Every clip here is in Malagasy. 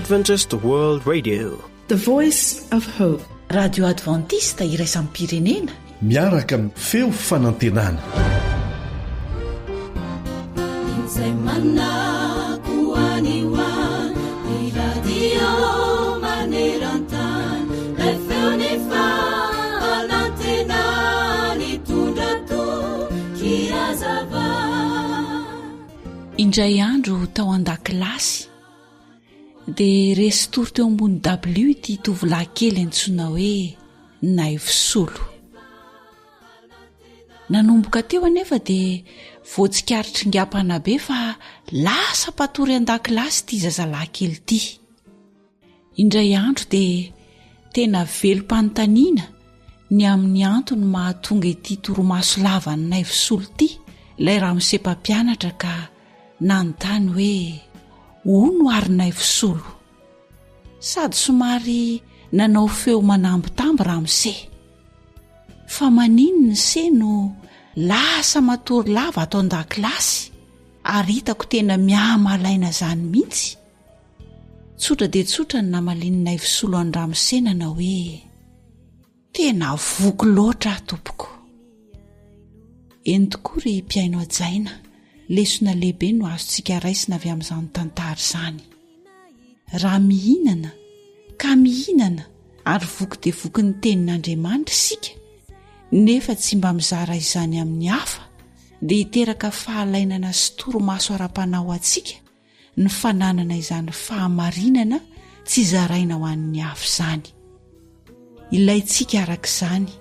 Adventist World Radio. The Voice of Hope. Radio Adventiste iraisam-pirenena. Miaraka amin'ny feo fanantenana. Izay manako any ho any, ny radio maneran-tany, ilay feon'ny fanantenana nitondra toky hazava. Indray andro tao an-dakilasy dia resy tory teo ambony dabilio ity tovolahy kely antsoina hoe Naivosolo. Nanomboka teo anefa dia voatsikaritra mpanabe fa lasa mpatory an-dakilasy ity zazalahy kely ity. Indray andro dia tena velom-panontaniana ny amin'ny antony mahatonga ity torimaso lavan'i Naivosolo ity ilay ramose mpampianatra ka nanontany hoe hono ary Naivosolo? Sady somary nanao feo manambitamby ramose. Fa maninona se no lasa matory lava ato an-dakilasy ary hitako tena mihamalaina izany mihitsy? Tsotra dia tsotra ny namalian'i Naivosolo an'i Ramose nanao hoe, Tena voky loatra aho tompoko. Eny tokoa ry mpihaino hajaina, lesona lehibe no azontsika raisina avy amin'izany tantara izany. Raha mihinana ka mihinana ary voky dia voky ny tenin'Andriamanitra isika nefa tsy mba mizara izany amin'ny hafa dia hiteraka fahalainana sy torimaso ara-panahy ho antsika ny fananana izany fahamarinana tsy zaraina ho an'ny hafa izany. Ilaintsika araka izany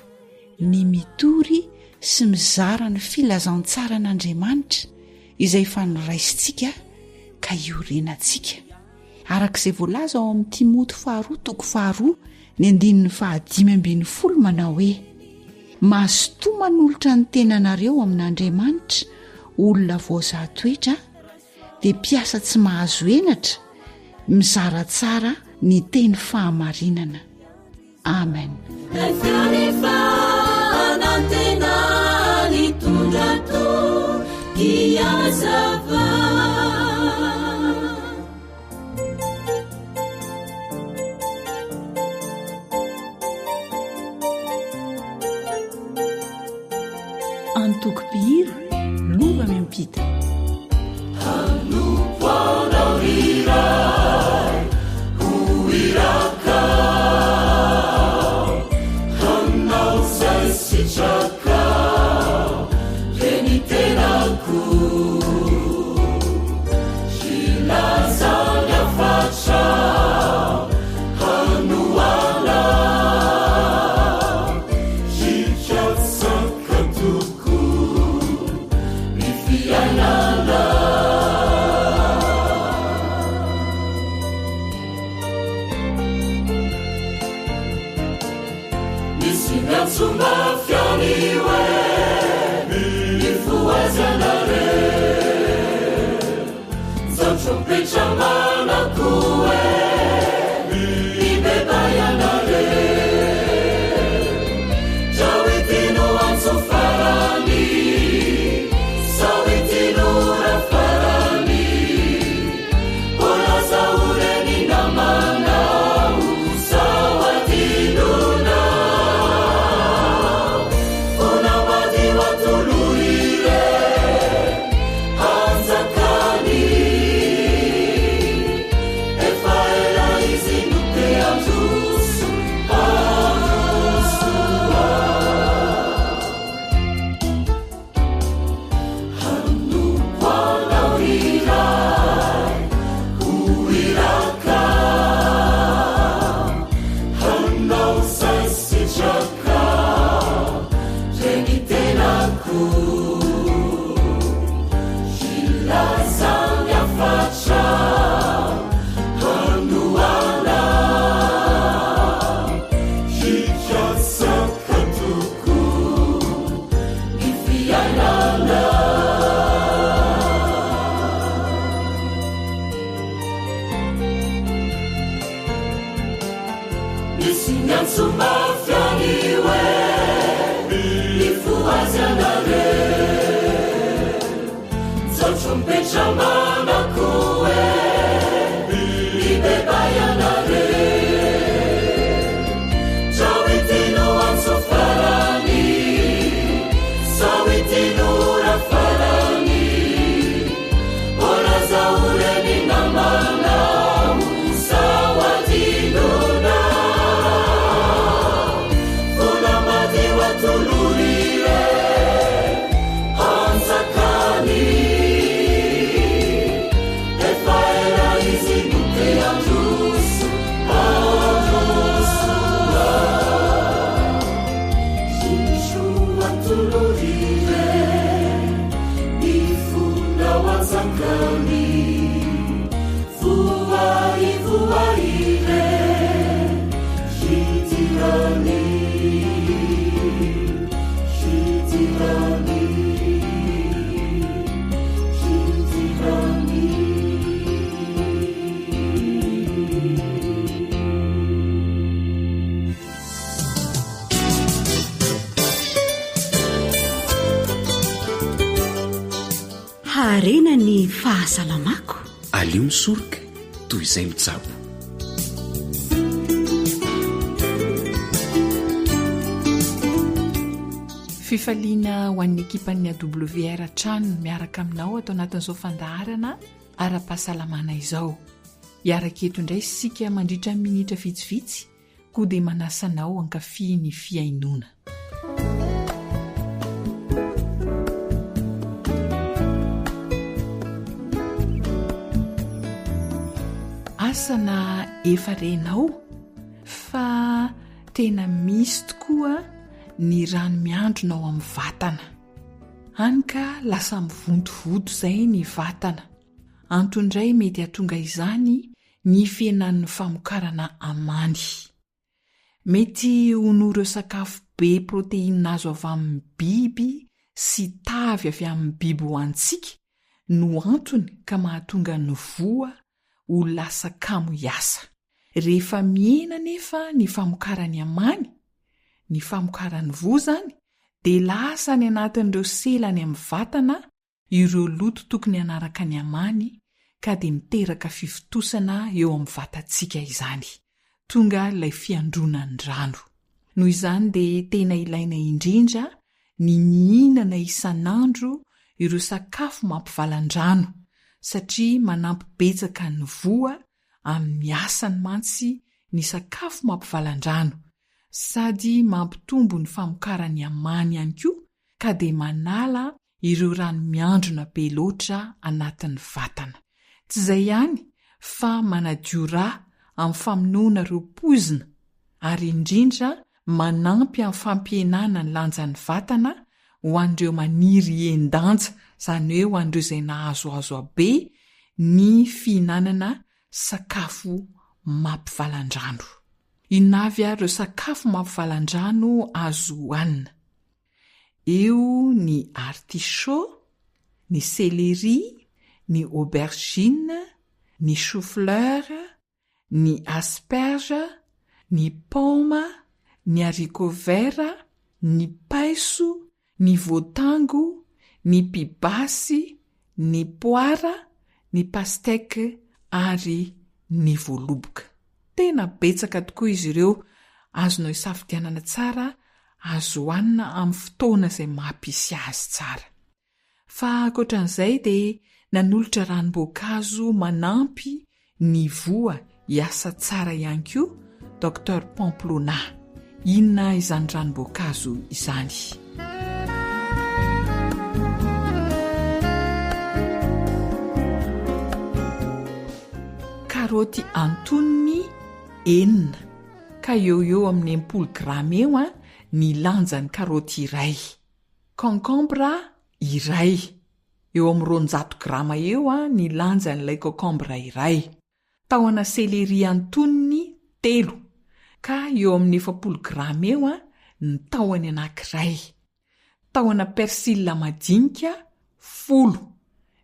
ny mitory sy mizara ny filazantsaran'Andriamanitra izay efa noraisintsika ka iorenantsika. Araka izay voalaza ao amin'ny Timoty faharoa toko faharoa ny andininy faha-15 manao hoe, Mazotoa manolotra ny tenanareo amin'Andriamanitra olona voazaha toetra dia mpiasa tsy mahazo henatra mizara tsara ny teny fahamarinana. Amen. Antoko mpihira Lova miampita. Hanompo anao ry Ray, ho irakao, hanao izay sitrakao, dia ny tenako hilaza ny hafatrao, hanohana hikatsaka tokoa ny fiainana. Misy miantso mafy any hoe mifohaza ianareo. Zao trompetra manako hoe mibebaha ianareo. Zao ity no antso farany, zao ity no ora farany. Ho lasa ho reny namanao, sao adinonao. Ho namady ho atolory ireny hanjakany. Efa atolory re hanjakany. Efa ela izy no te handroso, handroso. Indro atolory re ny fonao hanjakany. Voay, voay re hidirany, hidirany, hidirany. Haharena ny fahasalamako. Aleo misoroka toy izay mitsabo. Fifaliana ho an'ny ekipan'ny AWR hatrany ny miaraka aminao ato anatin'izao fandaharana ara-pahasalamana izao. Hiaraka eto indray isika mandritra ny minitra vitsivitsy koa dia manasa anao hankafy ny fihainoana. Asa na efa renao fa tena misy tokoa ny rano miandrona ao amin'ny vatana. Hany ka lasa mivontovonto izay ny vatana. Antony iray mety hahatonga izany ny fihenan'ny famokarana amany. Mety ho noho ireo sakafo be proteina azo avy amin'ny biby sy tavy avy amin'ny biby hohanintsika no antony ka mahatonga ny voa ho lasa kamo hiasa. Rehefa mihena anefa ny famokarany amany, ny famokaran'ny voa izany, dia lasa any anatin'ireo sela any amin'ny vatana ireo loto tokony hanaraka ny amany ka dia miteraka fivontosana eo amin'ny vatantsika izany, tonga ilay fiandronan'ny rano. Noho izany dia tena ilaina indrindra ny mihinana isan'andro ireo sakafo mampivalan-drano satria manampy betsaka ny voa amin'ny asany mantsy ny sakafo mampivalan-drano sady mampitombo ny famokaran'ny amany ihany koa ka dia manala ireo rano miandrona be loatra anatin'ny vatana. Tsy izay ihany fa manadio rà amin'ny famonoana ireo poizina ary indrindra manampy amin'ny fampihenana ny lanjan'ny vatana ho an'ireo maniry hihen-danja, izany hoe ho an'ireo izay nahazoazo habe ny fihinanana sakafo mampivalan-drano. Inona avy ary ireo sakafo mampivalan-drano azo hohanina? Eo ny artichaut, ny céléri, ny aubergine, ny chou fleur, ny asperge, ny paoma, ny haricot vert, ny paiso, ny voatango, ny pibasy, ny poara, ny pastèque ary ny voaloboka. Tena betsaka tokoa izy ireo, azonao isafidianana tsara, azo hohanina amin'ny fotoana izay mampisy azy tsara. Fa ankoatran'izay dia nanolotra ranom-boankazo manampy ny voa hiasa tsara ihany koa Docteur Pamplona. Inona izany ranom-boankazo izany? Karaoty antonony enina ka eo ho eo amin'ny 60 grama eo ny lanjan'ny karaoty iray. Concombre iray, eo amin'ny 200 grama eo ny lanjan'ilay concombre iray. Tahona céléri antonony telo, ka eo amin'ny 40 grama eo ny tahony anankiray. Tahona persil madinika folo,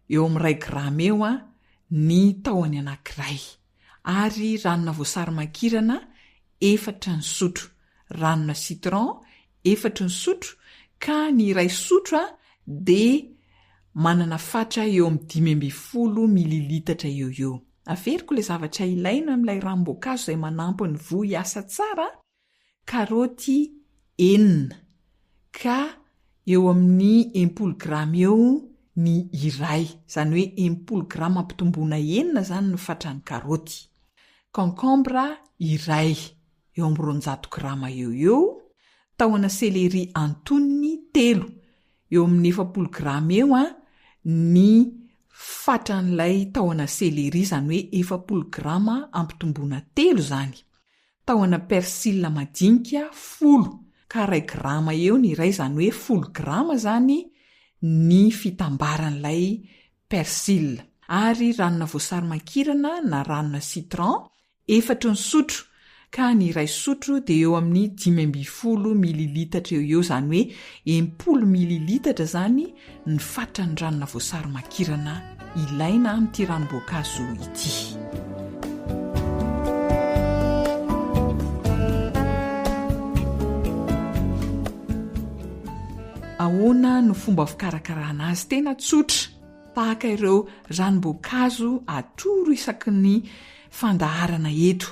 eo amin'ny iray grama eo ny tahony anankiray. Ary ranona voasary makirana efatra ny sotro, ranona citron efatry ny sotro ka ny iray sotro dia manana fatra eo amin'ny 15 mililitatra eo ho eo. Averiko ilay zavatra ilaina amin'ilay ranom-boankazo izay manampy ny voa hiasa tsara, karaoty enina ka eo amin'ny 60 grama eo ny iray, izany hoe 60 grama ampitomboina enina izany ny fatran'ny karaoty. Concombre iray. eo amin'ny 200 grama eo ho eo, Tahona céléri antonony telo, eo amin'ny 40 grama eo ny fatran'ilay tahona céléri, izany hoe 40 grama ampitomboina telo izany. Tahona persil madinika folo, ka iray grama eo ny iray, izany hoe folo grama izany ny fitambaran'ilay persil. Ary ranona voasary makirana na ranona citron Efatry ny sotro, ka ny iray sotro dia eo amin'ny 15 mililitatra eo ho eo, izany hoe 60 mililitatra izany ny fatran'ny ranona voasary makirana ilaina amin'ity ranom-boankazo ity. Ahoana no fomba fikarakarana azy? Tena tsotra, tahaka ireo ranom-boankazo atoro isaky ny fandaharana eto.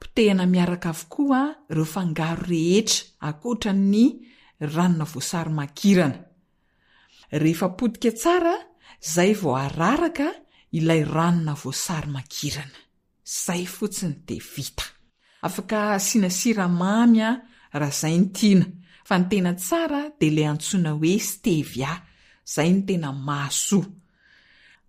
Potehina miaraka avokoa ireo fangaro rehetra ankoatra ny ranona voasary makirana. Rehefa potika tsara izay vao araraka ilay ranona voasary makirana. Zay fotsiny dia vita. Afaka asiana siramamy raha zay no tiana, fa ny tena tsara dia ilay antsoina hoe stevia, zay no tena mahasoa.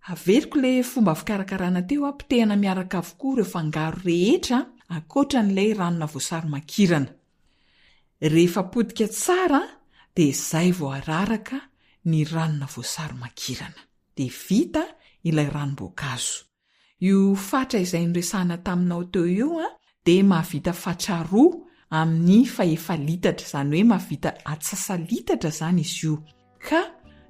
Averiko ilay fomba fikarakarana teo, potehina miaraka avokoa ireo fangaro rehetra ankoatra an'ilay ranona voasary makirana. Rehefa potika tsara dia zay vao araraka ny ranona voasary makirana. Dia vita ilay ranom-boankazo. Io fatra izay noresahana taminao teo io dia mahavita fatra roa amin'ny fahefa-litatra, izany hoe mahavita atsasa-litatra izany izy io. Ka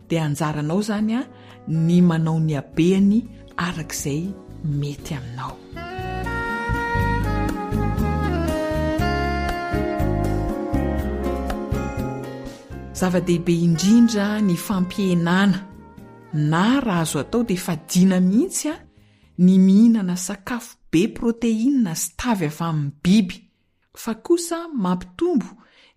dia anjaranao izany ny manao ny habehany araka izay mety aminao. Zava-dehibe indrindra ny fampihenana na raha azo atao dia fadiana mihitsy ny mihinana sakafo be protéine sy tavy avy amin'ny biby, fa kosa mampitombo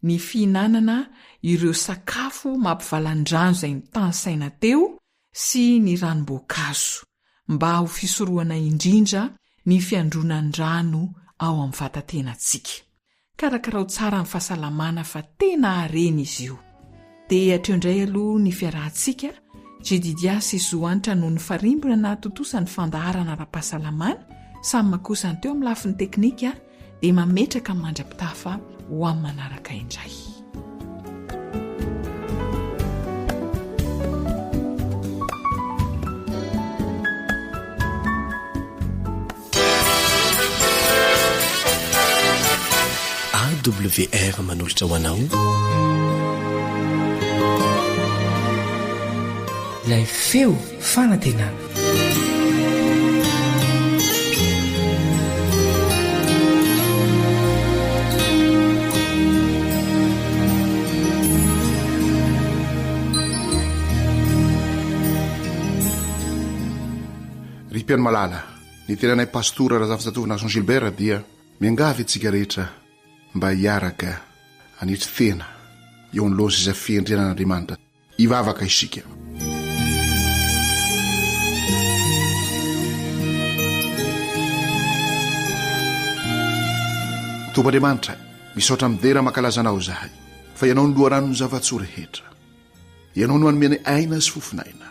ny fihinanana ireo sakafo mampivalan-drano izay notanisaina teo sy ny ranom-boankazo, mba ho fisorohana indrindra ny fiandronan-drano ao amin'ny vatatenantsika. Karakarao tsara ny fahasalamana fa tena harena izy io. Dia hatreo indray aloha ny fiarahantsika, Jedidia sy Zo Hanitra noho ny farimbona nahatontosa ny fandaharana ara-pahasalamana, samy makosany teo amin'ny lafiny teknika dia mametraka mandra-pitafa ho amin'ny manaraka indray. AWR manolotra ho anao ilay feo fanantenana. Ry mpihaino malala, ny tenanay Pastora Razafinjatovo Jean Gilbert dia miangavy antsika rehetra mba hiaraka hanetry tena eo anoloan'ny seza fiandrianan'Andriamanitra. Hivavaka isika. Tompo Andriamanitra, misaotra midera mankalaza Anao izahay, fa Ianao no loharanon'ny zava-tsoa rehetra. Ianao no manome anay aina sy fofon'aina.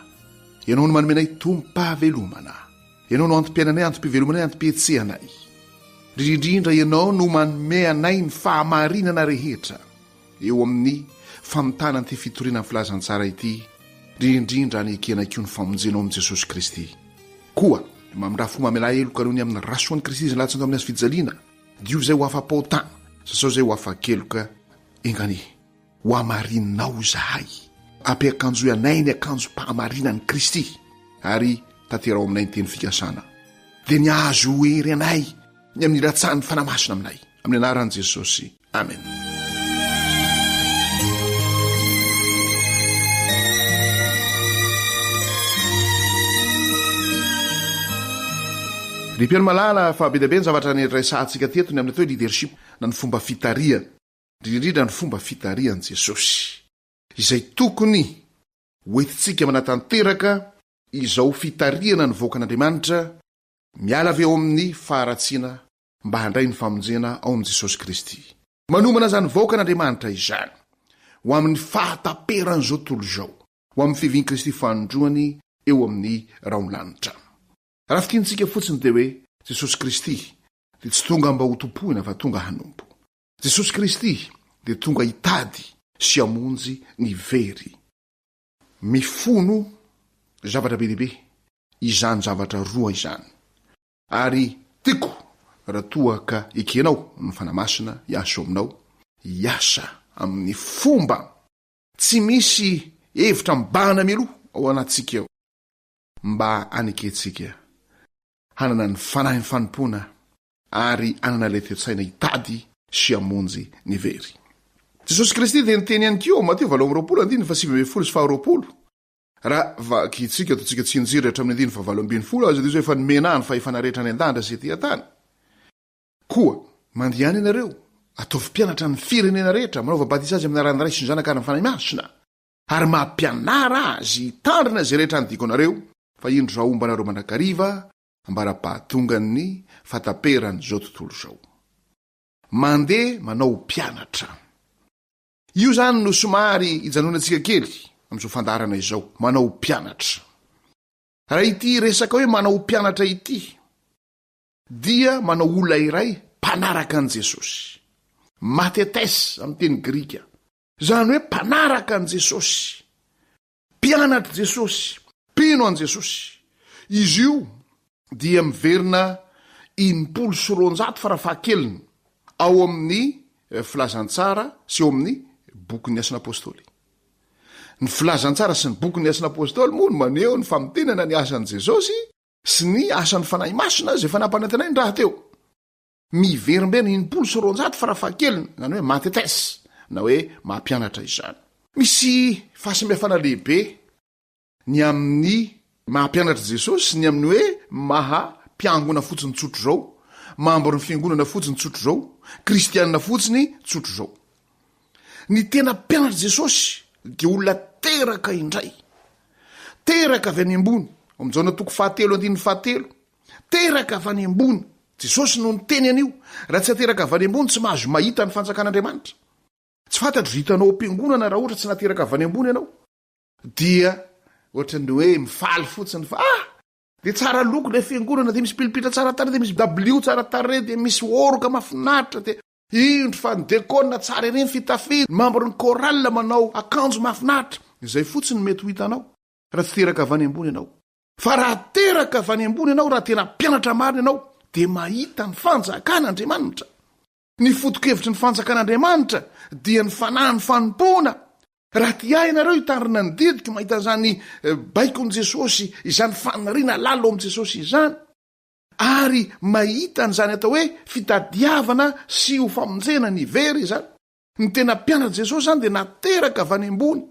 Ianao no manome anay tompom-pahavelomana. Ianao no antom-piainanay, antom-pivelomanay, antom-pihetsehanay. Indrindra indrindra Ianao no manome anay ny fahamarinana rehetra eo amin'ny famitana an'ity fitoriana ny filazantsara ity, indrindra indrindra anekenay koa ny famonjenao amin'i Jesosy Kristy. Koa, mamindrà fo mamelà heloka noho ny amin'ny rasoan'i Kristy izay latsaka teo amin'ny hazo fijaliana, diovy izay ho afa-pahotana, sasao izay ho afa-keloka, enga anie. Ho hamarininao izahay. Ampiakanjoy anay ny akanjom-pahamarinan'i Kristy, ary tanteraho aminay ny teny fikasana. Dia ny hahazo hery anay ny amin'ny ilatsahan'ny Fanahy Masina aminay. Amin'ny anaran'i Jesosy. Amen. Ry mpihaino malala, fa be dia be ny zavatra niresahantsika teto ny amin'ny atao hoe leadership na ny fomba fitarihana. indrindra indrindra ny fomba fitarihan'i Jesosy, izay tokony hoentintsika manatanteraka izao fitarihana ny vahoakan'Andriamanitra miala avy eo amin'ny faharatsiana mba handray ny famonjena ao amin'i Jesosy Kristy. Manomana izany vahoakan'Andriamanitra izany ho amin'ny fahataperan'izao tontolo izao, ho amin'ny fiavian'i Kristy fanindroany eo amin'ny rahon'ny lanitra. Raha fintinitsika fotsiny dia hoe Jesosy Kristy dia tsy tonga mba ho tompoina fa tonga hanompo. Jesosy Kristy dia tonga hitady sy hamonjy ny very. Mifono zavatra be dia be izany zavatra roa izany. Ary tiako raha toa ka ekenao ny Fanahy Masina hiasa ao aminao, hiasa amin'ny fomba tsy misy hevitra mibahana mialoha ao anatintsika ao, mba hanekentsika hanana ny fanahin'ny fanompoana ary hanana ilay toe-tsaina hitady sy hamonjy ny very. Jesosy Kristy dia niteny ihany koa ao Matio 28 andininy faha-19 sy faha-20, Raha vakintsika, ataontsika tsianjery hatramin'ny andininy fahavalo ambinifolo aza dia izao, Efa nomena ahy ny fahefana rehetra any an-danitra sy ety an-tany. Koa, mandehana ianareo, ataovy mpianatra ny firenena rehetra, manaova batisa azy amin'ny anaran'ny Ray sy ny Zanaka ary ny Fanahy Masina, ary mampianara azy hitandrina izay rehetra andidiako anareo, fa indro izaho homba anareo mandrakariva, ambara-pahatongan'ny fahataperan'izao tontolo izao. Mandeha manao ho mpianatra. Io izany no somary ijanonantsika kely amin'izao fandaharana izao, manao ho mpianatra. Raha ity resaka hoe manao ho mpianatra ity dia manao olona iray mpanaraka an'i Jesosy. Mathetes amin'ny teny grika. Izany hoe mpanaraka an'i Jesosy. Mpianatr'i Jesosy, mpino an'i Jesosy. Izy io dia miverina 260 farafahakeliny ao amin'ny eh, Filazantsara sy ao amin'ny bokin'ny Asan'ny Apôstôly. Ny Filazantsara sy ny bokin'ny Asan'ny Apôstôly moa no maneho ny famintinana ny asan'i Jesosy sy ny asan'ny Fanahy Masina izay efa nampanantenainy rahateo. Miverimberina 260 farafahakeliny, izany hoe mathetes na hoe mampianatra izany. Misy fahasamihafana lehibe ny amin'ny maha mpianatr'i Jesosy sy ny amin'ny hoe maha mpiangona fotsiny tsotr'izao, mambron'ny fiangonana fotsiny tsotr'izao, kristianina fotsiny tsotr'izao. Ny tena mpianatr'i Jesosy dia olona teraka indray, teraka avy any ambony, ao amin'ny Jaona toko fahatelo andininy fahatelo, Teraka avy any ambony. Jesosy no niteny an'io. Raha tsy ateraka avy any ambony tsy mahazo mahita ny fanjakan'Andriamanitra. Tsy fantatro izay hitanao ao am-piangonana raha ohatra tsy nateraka avy any ambony ianao. Dia ohatran'ny hoe mifaly fotsiny fa ah! Dia tsara loko ilay fiangonana, dia misy pilipitra tsara tarehy, dia misy dabilio tsara tarehy, dia misy oroka mahafinaritra, dia indro fa ny dekona tsara ery ny fitafiana, ny membre ny chorale manao akanjo mahafinaritra. Izay fotsiny no mety ho hitanao raha tsy teraka avy any ambony ianao. Fa raha teraka avy any ambony ianao, raha tena mpianatra marina ianao, dia mahita ny fanjakan'Andriamanitra. Ny foto-kevitry ny fanjakan'Andriamanitra dia ny fanahin'ny fanompoana. Raha tia ahy ianareo hitandrina ny didiko, mahita an'izany eh, baikon'i Jesosy, izany faniriana lalina ao amin'i Jesosy izany, ary mahita an'izany atao hoe fitadiavana sy ho famonjena ny very izany. Ny tena mpianatr'i Jesosy izany dia nateraka avy any ambony.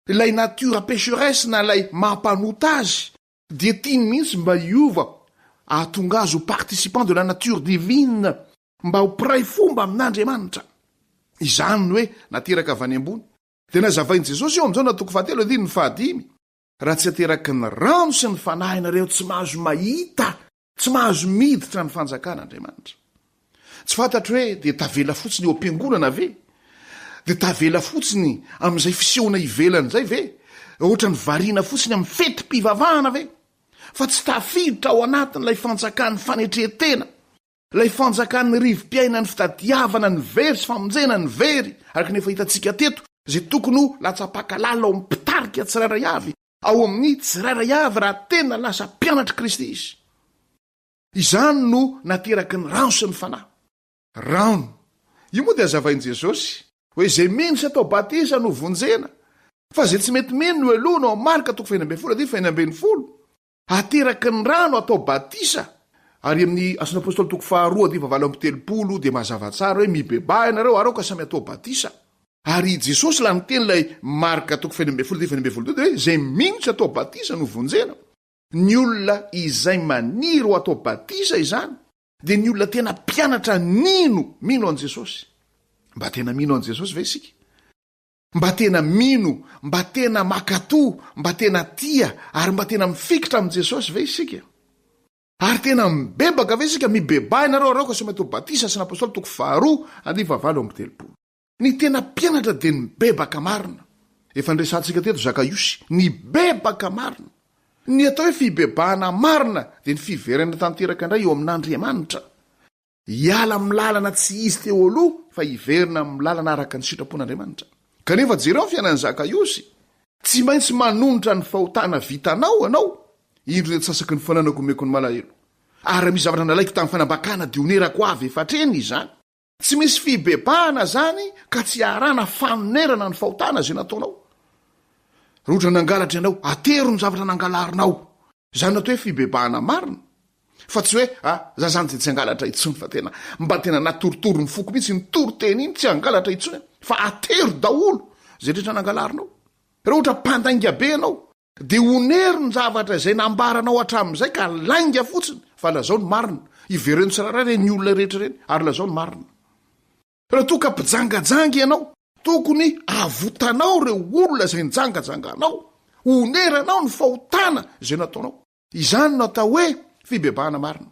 Ilay nature pécheresse na ilay maha mpanota azy dia tiany mihitsy mba hiova hahatonga azy ho participant de la nature divine, mba ho mpiray fomba amin'Andriamanitra. Izany ny hoe nateraka avy any ambony. Dia nazavain'i Jesosy eo amin'izao na toko fahatelo andininy fahadimy, raha tsy ateraky ny rano sy ny fanahy ianareo tsy mahazo mahita Tsy mahazo miditra ny fanjakan'Andriamanitra. Tsy fantatro hoe dia tavela fotsiny eo am-piangonana ve? Dia tavela fotsiny amin'izay fisehoana ivelany izay ve? Ohatran'ny variana fotsiny amin'ny fetim-pivavahana ve? Fa tsy tafiditra ao anatin'ilay fanjakan'ny fanetren-tena, ilay fanjakan'ny rivo-piainan'ny fitadiavana ny very sy famonjena ny very, araka ny efa hitantsika teto, izay tokony ho latsa-paka lalina ao amin'ny mpitarika tsirairay avy ao amin'ny tsirairay avy raha tena lasa mpianatr'i Kristy izy. Izany no nateraky ny rano sy ny fanahy. Rano. Io moa dia hazavain'i Jesosy hoe izay mino sy atao batisa no vonjena, fa izay tsy mety mino no helohina ao amin'ny Marka toko fahenina ambinifolo andininy fahenina ambinifolo. Ateraky ny rano atao batisa. Ary amin'ny Asan'ny Apostoly toko faharoa andininy fahavalo amby telopolo dia mazava tsara hoe mibebaha ianareo ary aoka samy atao batisa. Ary i Jesosy laha niteny ilay Marka toko fahenina ambinifolo andininy fahenina ambinifolo teo dia hoe izay mino tsy atao batisa no vonjena. Ny olona izay maniry ho atao batisa izany dia ny olona tena mpianatra nino, mino an'i Jesosy. Mba tena mino an'i Jesosy ve isika? Mba tena mino, mba tena makato, mba tena tia ary mba tena mifikitra amin'i Jesosy ve isika? Ary tena mibebaka ve isika? Mibebaha ianareo ary aoka samy hatao batisa, Asan'ny Apostoly toko faharoa andininy fahavalo amby telopolo. Ny tena mpianatra dia nibebaka marina. Efa niresahantsika teto Zakaiosy, nibebaka marina. Ny atao hoe fibebahana marina dia ny fiverenana tanteraka indray eo amin'Andriamanitra. Hiala amin'ny lalana tsy izy teo aloha fa hiverina amin'ny lalana araka ny sitrapon'Andriamanitra. Kanefa jereo ny fiainan'i Zakaiosy. Tsy maintsy manonitra ny fahotana vitanao ianao. Indro ny antsasaky ny fananako omeko ny malahelo. Ary raha misy zavatra nalaiko tamin'ny fanambakana dia onerako avy efa hatreny izany. Tsy misy fibebahana izany ka tsy iharana fanonerana ny fahotana izay nataonao. Raha ohatra nangalatra ianao, atero ny zavatra nangalarinao. Izany no atao hoe fibebahana marina. Fa tsy hoe, ah, za zany dia tsy hangalatra intsony fa tena mba tena natoritory ny foko mihitsy iny toriteny iny, tsy hangalatra intsony aho. Fa atero daholo izay rehetra nangalarinao. Raha ohatra mpandainga be ianao, Dia onero ny zavatra izay nambaranao hatramin'izay ka lainga fotsiny fa lazao ny marina. Ivereno tsirairay ireny olona rehetra ireny ary lazao ny marina. Raha toa ka mpijangajanga ianao, tokony avotanao ireo olona izay nijangajanganao, oneranao ny fahotana izay nataonao. Izany no atao hoe fibebahana marina.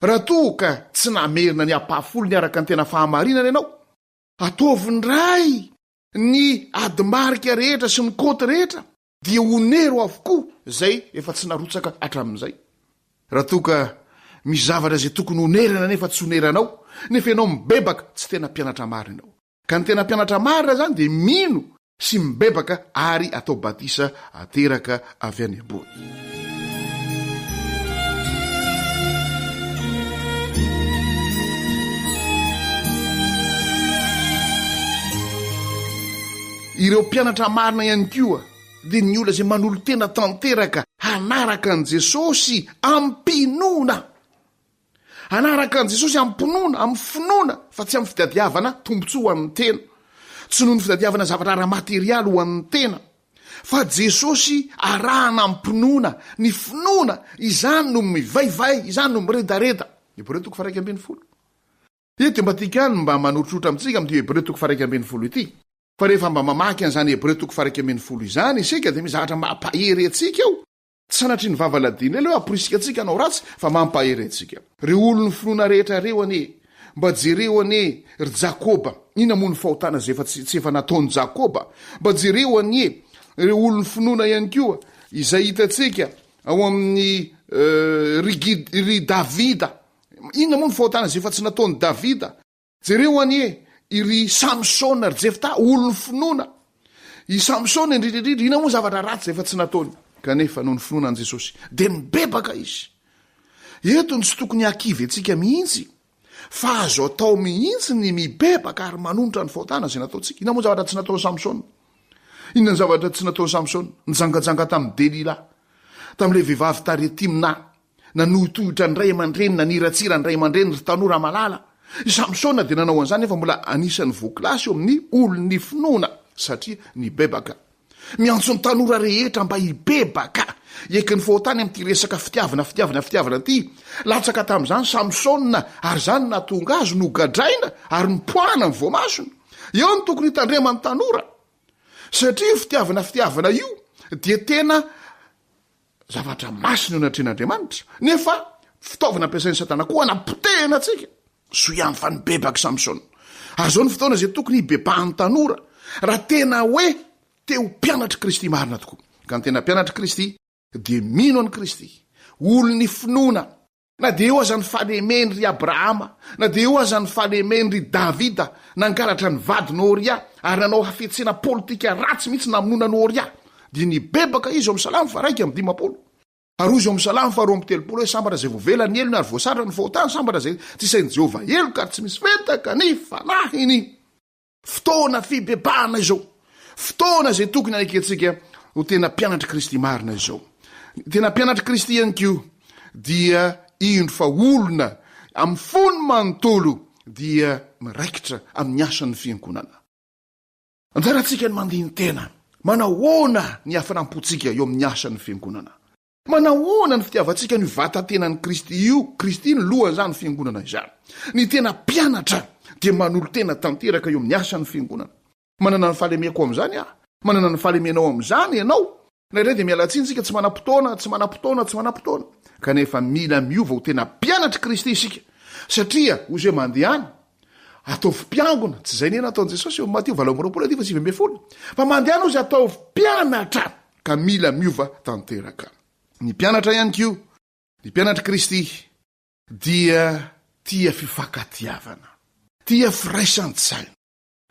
Raha toa ka tsy namerina ny ampahafolony araka ny tena fahamarinana ianao, ataovy indray Ny ady-marika rehetra sy ny kaonty rehetra dia onero avokoa izay efa tsy narotsaka hatramin'izay. Raha toa ka misy zavatra izay tokony honerana nefa tsy oneranao, nefa ianao mibebaka, tsy tena mpianatra marina ianao. Ka ny tena mpianatra marina izany dia mino sy mibebaka ary atao batisa ateraka avy any ambony. Ireo mpianatra marina ihany koa dia ny olona izay manolo-tena tanteraka hanaraka an'i Jesosy amim-pinoana. Hanaraka an'i Jesosy amim-pinoana, amin'ny finoana, fa tsy amin'ny fitadiavana tombontsoa ho an'ny tena. Tsy noho ny fitadiavana zavatra ara-materialy ho an'ny tena. Fa Jesosy arahana amim-pinoana, ny finoana, izany no mivaivay, izany no miredareda. Hebreo toko faha 11. Eto dia mba tiako ihany ny mba manorotorotra amintsika amin'ity Hebreo toko faha 11 ity. Fa rehefa mba mamaky an'izany Hebreo toko faha 11 izany isika dia misy zavatra mampahery antsika ao. Tsy sanatria ny vava ladino ela hoe hamporisika antsika hanao ratsy fa mampahery antsika. Reo olon'ny finoana rehetra reo anie, mba jereo anie ry Jakoba, inona moa ny fahotana izay efa tsy efa nataon'i Jakoba? Mba jereo anie ireo olon'ny finoana ihany koa izay hitantsika ao amin'ny ry ry Davida, inona moa ny fahotana izay efa tsy nataon'i Davida? Jereo anie i ry Samsona, ry Jefta, olon'ny finoana. I Samsona indrindra indrindra, inona moa zavatra ratsy izay efa tsy nataony? Kanefa noho ny finoana an'i Jesosy, dia nibebaka izy. Eto no tsy tokony hahakivy antsika mihitsy, fa azo atao mihitsy ny mibebaka ary manonitra ny fahotana izay nataontsika. Inona moa zavatra tsy nataon'i Samsona? Inona ny zavatra tsy nataon'i Samsona? Nijangajanga tamin'i Delila, tamin'ilay vehivavy tary Timna. Nanohitohitra ny ray aman-dreny, naniratsira ny ray aman-dreny ry tanora malala. I Samsona dia nanao an'izany nefa mbola anisan'ny voakilasy eo amin'ny olon'ny finoana, satria nibebaka. Miantso ny tanora rehetra mba hibebaka, hiaiky ny fahotany amin'ity resaka fitiavana, fitiavana, fitiavana ity. Latsaka tamin'izany Samsona, ary izany no nahatonga azy nogadraina ary nopoahana ny voamasony. Eo no tokony hitandreman'ny tanora, satria io fitiavana, fitiavana io dia tena Zavatra masina eo anatrehan'Andriamanitra, nefa fitaovana ampiasain'i Satana koa hanapotehana antsika. Soa ihany fa nibebaka i Samsona. Ary izao no fotoana izay tokony hibebahan'ny tanora, raha tena hoe te ho mpianatr'i Kristy marina tokoa. Ka ny tena mpianatr'i Kristy dia mino an'i Kristy, olon'ny finoana, Na dia eo aza ny fahalemeny ry Abrahama, na dia eo aza ny fahalemeny ry Davida, nangalatra ny vadiny Oria ary nanao hafetsena politika ratsy mihitsy namonoana an'i Oria, dia nibebaka izy ao amin'ny Salamo faha 51. Ary hoy izy ao amin'ny Salamo faha 32 hoe, Sambatra izay voavela ny helony ary voasarona ny fahotany, sambatra izay tsy isain'i Jehovah heloka ary tsy misy fetaka ny fanahiny. Fotoana fibebahana izao. Fotoana izay tokony hanekentsika ho tena mpianatr'i Kristy marina izao. Ny tena mpianatr'i Kristy ihany koa dia indro fa olona amin'ny fony manontolo dia miraikitra amin'ny asan'ny fiangonana. Anjarantsika ny mandini-tena, manahoana ny hafanam-pontsika eo amin'ny asan'ny fiangonana. Manahoana ny fitiavantsika an'io vatan-tenan'i Kristy io? Kristy no lohan'izany fiangonana izany. Ny tena mpianatra dia manolo-tena tanteraka eo amin'ny asan'ny fiangonana. Manana ny fahalemeko amin'izany aho. Manana ny fahalemenao amin'izany ianao. Indraindray dia miala tsiny isika tsy manam-potoana, tsy manam-potoana, tsy manam-potoana. Kanefa mila miova ho tena mpianatr'i Kristy isika, satria hoy izy hoe mandehana, ataovy mpiangona, tsy izay anie nataon'i Jesosy eo amin'ny Matio 28 andininy 19, fa mandehana hoy izy ataovy mpianatra, ka mila miova tanteraka. Ny mpianatra ihany koa, ny mpianatr'i Kristy, dia tia fifankatiavana, tia firaisan-tsaina.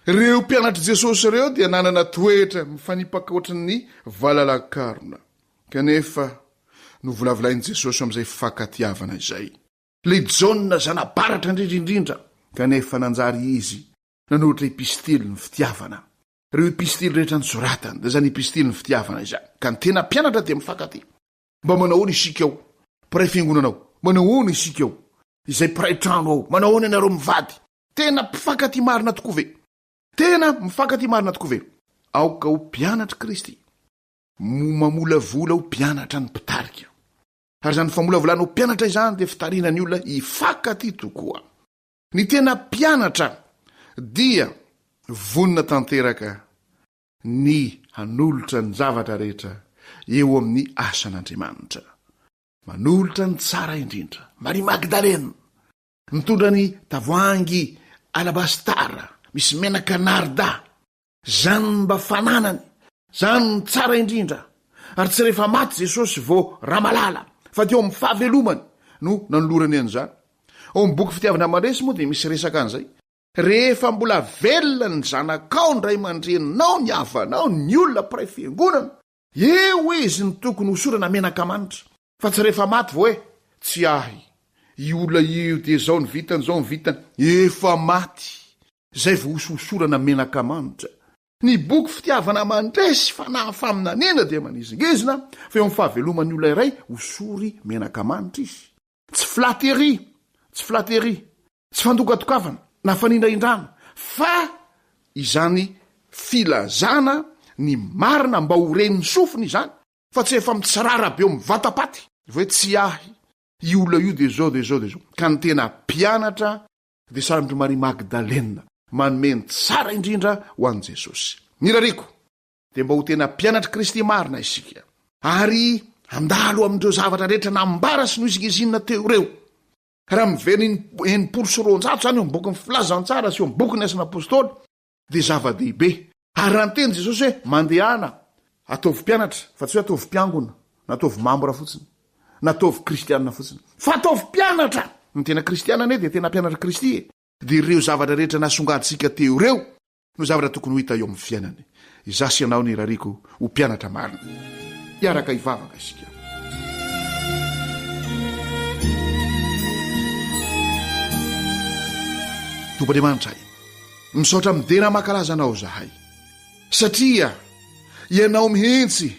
Ireo mpianatr'i Jesosy ireo dia nanana toetra mifanipaka ohatran'ny valalakarona, kanefa novolavolain'i Jesosy amin'izay fifankatiavana izay. Ilay Jaona zana-baratra indrindra indrindra, kanefa nanjary izy nanoratra epistily ny fitiavana. Ireo epistily rehetra nosoratany dia izany epistily ny fitiavana izany. Ka ny tena mpianatra dia mifankatia. Mba manao ahoana isika ao? Mpiray fiangonana ao? Manao ahoana isika ao? Izay mpiray trano ao? Manao ahoana ianareo mivady? Tena mpifankatia marina tokoa ve? Tena mifankatia marina tokoa ve? Aoka ho mpianatr'i Kristy. Mamolavola ho mpianatra ny mpitarika. Ary izany famolavolana ho mpianatra izany dia fitarihana ny olona hifankatia tokoa. Ny tena mpianatra dia vonona tanteraka ny hanolotra ny zavatra rehetra eo amin'ny asan'Andriamanitra. Manolotra ny tsara indrindra. Maria Magdalena, nitondra ny tavoahangy alabastara misy menaka narda, izany no mba fananany, izany no tsara indrindra. Ary tsy rehefa maty Jesosy vao ramalala, fa teo amin'ny fahavelomany no nanolorany an'izany. Ao amin'ny boky Fitiavana Mandresy moa dia misy resaka an'izay. Rehefa mbola velona ny zanakao, ny ray aman-dreninao, ny havanao, ny olona mpiray fiangonana, eo izy no tokony hosorana menaka manitra, fa tsy rehefa maty vao hoe, tsy ahy, io olona io dia izao ny vitany, izao ny vitany, efa maty, izay vao hosohosorana menaka manitra. Ny boky Fitiavana Mandresy Fanahy Faminaniana dia manizingizina fa eo amin'ny fahaveloman'ny olona iray, hosory menaka manitra izy. Tsy flatterie, tsy flatterie, tsy fandokadokavana na fanindrahindrana fa izany filazana ny marina mba ho ren'ny sofina izany fa tsy efa mitsirara be eo amin'ny vatapaty hoe tsy ahy io olona io dia izao dia izao dia izao. Ka ny tena mpianatra dia saron'i Maria Magdalena manome ny tsara indrindra ho an'i Jesosy. Ny irariako dia mba ho tena mpianatr'i Kristy marina isika ary handalo amin'ireo zavatra rehetra nambara sy nohizingizinina teo ireo. Raha miverina 260 izany eo amin'ny bokin'ny Filazantsara sy eo amin'ny bokin'ny Asan'ny Apostoly dia zava-dehibe. Ary raha niteny Jesosy hoe mandehana ataovy mpianatra fa tsy hoe ataovy mpiangona na ataovy mambra fotsiny na ataovy kristianina fotsiny fa ataovy mpianatra. Ny tena kristiana anie dia tena mpianatr'i Kristy e. Dia ireo zavatra rehetra nasongadintsika teo ireo no zavatra tokony ho hita eo amin'ny fiainany. Izaho sy ianao no irariako ho mpianatra marina. Hiaraka hivavaka isika. Tompo Andriamanitray, misaotra midera mankalaza Anao izahay, satria Ianao mihitsy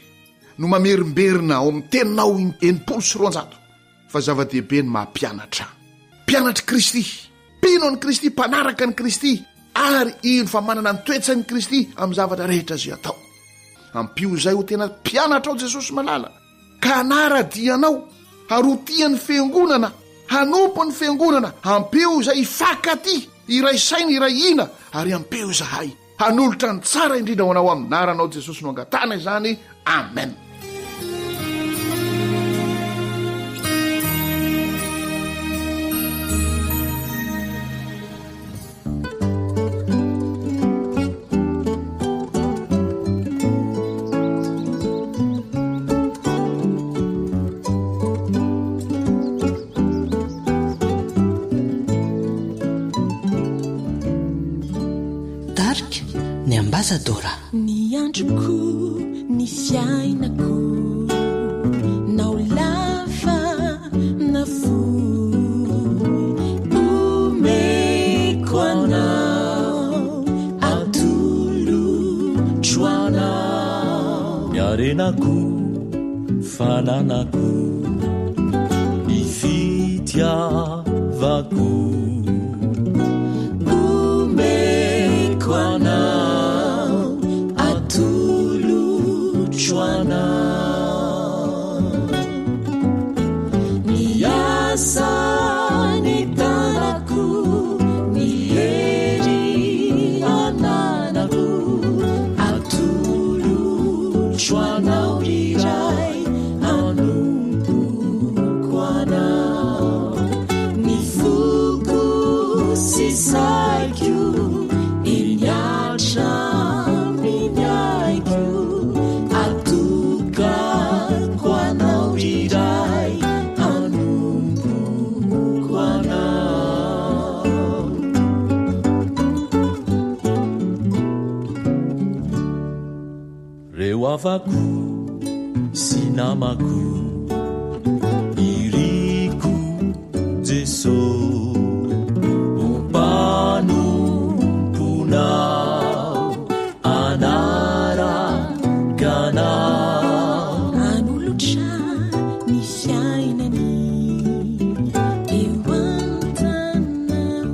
no mamerimberina ao amin'ny Teninao 260 fa zava-dehibe ny maha mpianatra. Mpianatr'i Kristy, mpino an'i Kristy, mpanaraka an'i Kristy, ary ino fa manana ny toetsan'i Kristy amin'ny zavatra rehetra izay atao. Ampio izay ho tena mpianatrao Jesosy malala, ka hanara-dia anao, ary ho tia ny fiangonana, hanompo ny fiangonana, ampio izay hifankatia, hiray saina, hiray hina, ary ampio izahay Hanolotra ny tsara indrindra ho anao amin'ny anaranao Jesosy no angatahana izany. Amen. Tarika ny Ambasadora. Ny androko, ny fiainako, na ho lava na fohy, omeko anao, atolotro anao. Ny harenako, fananako, ny fitiavako. Omeko anao, atolotro anao. Ny asa ny tanako, ny hery ananako, atolotro anao ry Ray, anompoko anao. Reo havako sy namako iriko Jeso ho mpanomponao hanaraka Anao. Hanolotra ny fiainany eo an-tananao.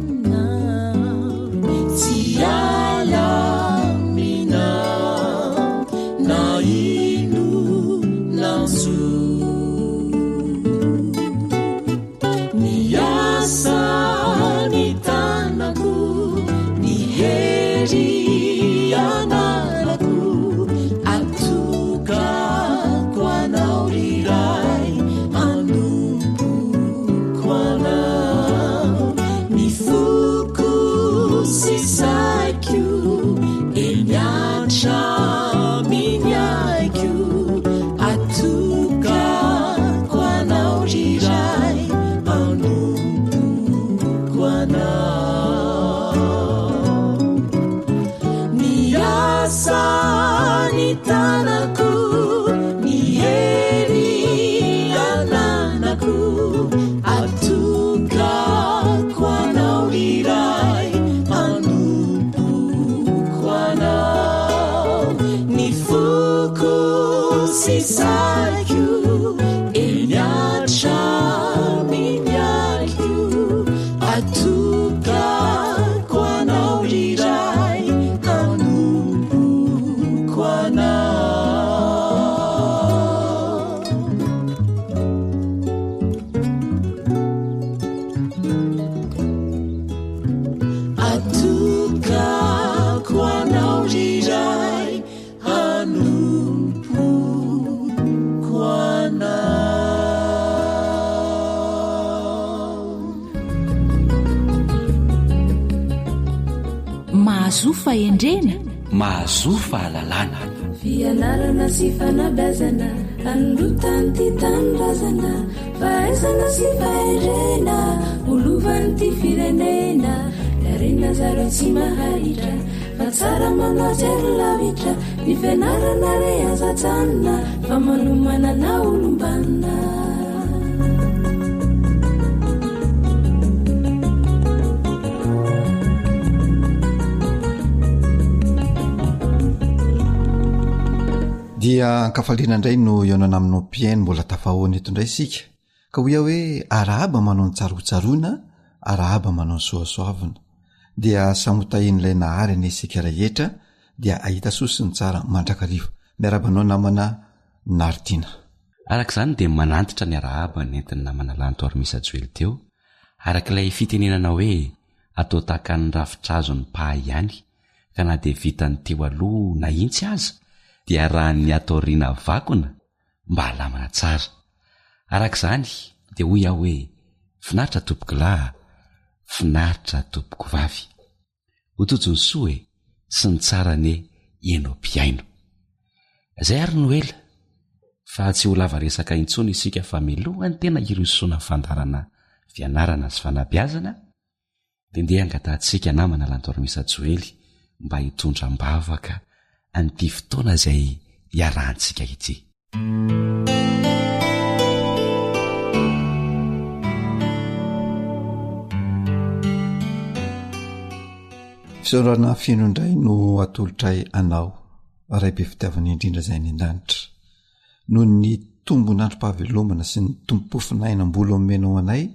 Tsy hiala aminao na inona zo. Ny asa ny tanako, ny hery ananako, atokako anao ry Ray, anompoko anao. Ny foko sy saiko, eny hatramin'ny aiko, atokako anao ry Ray, anompoko anao. Ny asa ny tanako, ny hery ananako, atokako anao ry Ray, anompoko anao. Ny foko sy saiko, eny hatramin'ny aiko, atokako anao ry Ray, anompoko anao. Atokako anao ry Ray, Hanompo anao. Mahazoa fahendrena. Mahazoa fahalalana. Fianarana sy fanabeazana, anondrotan'ity tanindrazana, fahaizana sy fahendrena, ho lovan'ity firenena, ny harena zaro tsy maharitra. Fa tsara manao jery lavitra ny fianarana re aza ajanona fa manomana na olom-banona. Dia ankafaliana indray no hihaonana aminao mpihaino mbola tafahoana eto indray isika ka hoy aho hoe arahaba manao ny tsara ho tsaroana arahaba manao ny soasoavina dia samy ho tahian'ilay Nahary anie isika rehetra dia hahita soa sy ny tsara mandrakariva. Miarahaba anao namana Naritina. Araka izany dia manantitra ny arahaba nentin'ny namana Lanto Armisa Joely teo, araka ilay fitenenana hoe atao tahaka ny rafitrazo ny mpahay ihany ka na dia vitan'ny teo aloha nahintsy aza dia arahan'ny ato aoriana vakona mba halamana tsara. Araka izany dia hoy aho hoe finaritra tompokolahy a, finaritra tompokovavy. Ho tojo ny soa e, sy ny tsara anie ianao mpihaino. Izay ary no ela, fa tsy ho lava resaka intsony isika fa milohan'ny tena hirosoana fandaharana fianarana sy fanabeazana, Dia ndeha angatahantsika namana Lantormisa Joely mba hitondra am-bavaka an'ity fotoana izay iarahantsika ity. Fisaorana feno indray no atolotray anao Ray be fitiavana indrindra izay any an-danitra noho ny tombon'androm-pahavelomana sy ny tompom-pofonaina mbola omenao anay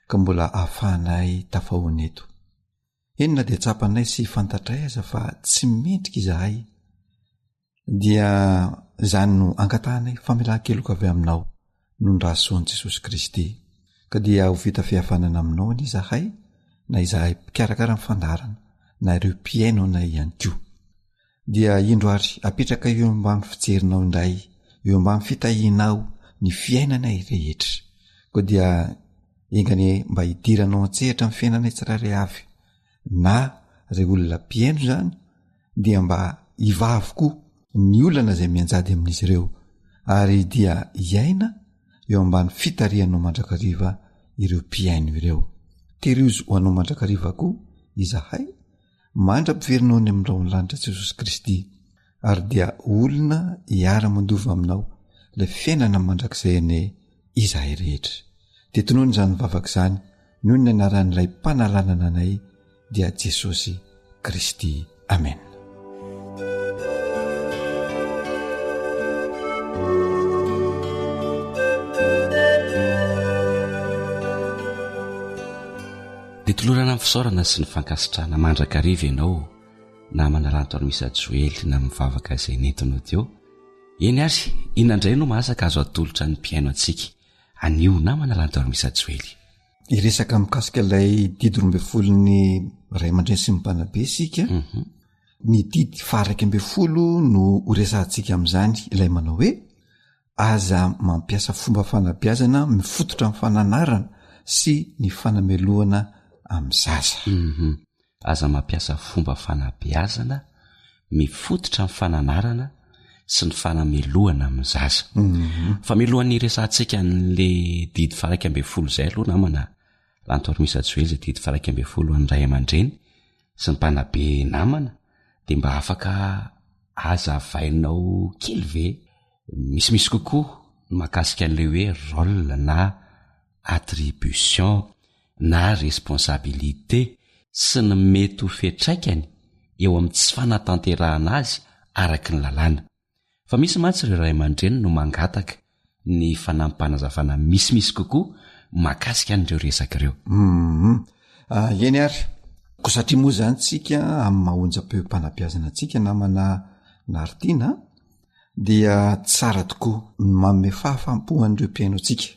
ka mbola ahafahanay tafahoana eto. Eny na dia tsapanay sy fantatray aza fa tsy mendrika izahay dia izany no angatahanay famelan-keloka avy aminao noho ny rahasoan'i Jesosy Kristy. Ka dia ho vita fihavanana aminao anie izahay na izahay mpikarakara ny fandaharana na ireo mpihaino anay ihany koa. Dia indro ary apetraka eo ambany fijerinao indray, eo ambany fitahianao ny fiainanay rehetra. Koa dia enga anie mba hidiranao an-tsehatra ny fiainanay tsirairay avy, na ireo olona mpihaino izany dia mba hivaha avokoa ny olana izay mianjady amin'izy ireo, ary dia hiaina eo ambany fitarihanao mandrakariva ireo mpihaino ireo. Terizo ho anao mandrakariva koa izahay. Mandra-piverinao any amin'ny rahon'ny lanitra Jesosy Kristy. ary dia olona hiara-mandova aminao ilay fiainana mandrakizay anie izahay rehetra. Dia tonony izany vavaka izany noho ny anaran'ilay mpanalanana anay dia Jesosy Kristy. Amena. Dia tolorana ny fisaorana sy ny fankasitrahana mandrakariva ianao namana Lanto Armisa Joely na mivavaka izay nentinao teo. Eny ary, inona indray no mahazaka azo atolotra ny mpihaino antsika anio namana Lanto Armisa Joely? Hiresaka mikasika ilay didy roambefolon'ny ray aman-dreny sy ny mpanabe isika. Mhm. Ny didy faha-11 no horesahantsika amin'izany, ilay manao hoe aza mampiasa fomba fanabeazana mifototra amin'ny fananarana sy ny fanamelohana amin'ny zaza. Mhm. Aza mampiasa fomba fanabeazana mifototra amin'ny fananarana sy ny fanamelohana amin'ny zaza. Mhm. Fa milohan'ny hiresahantsika an'le didy faha-11 izay aloha namana Lanto Armisa Joely izay didy faha-11 an'ny ray aman-dreny sy ny mpanabe namana dia mba afaka hazavainao kely ve misimisy kokoa ny mahakasika an'ilay hoe rôle na attribution na responsabilité sy ny mety ho fiantraikany eo amin'ny tsy fanatanterahana azy araky ny lalàna. Fa misy mantsy ireo ray aman-dreny no mangataka ny fanampim-panazavana misimisy kokoa mahakasika an'ireo resaka ireo. Humm. Ah, eny ary. Koa satria moa izany tsika amin'ny maha onjam-peom-panabeazana antsika namana Nartiana dia tsara tokoa ny manome fahafaham-po an'ireo mpihaino antsika.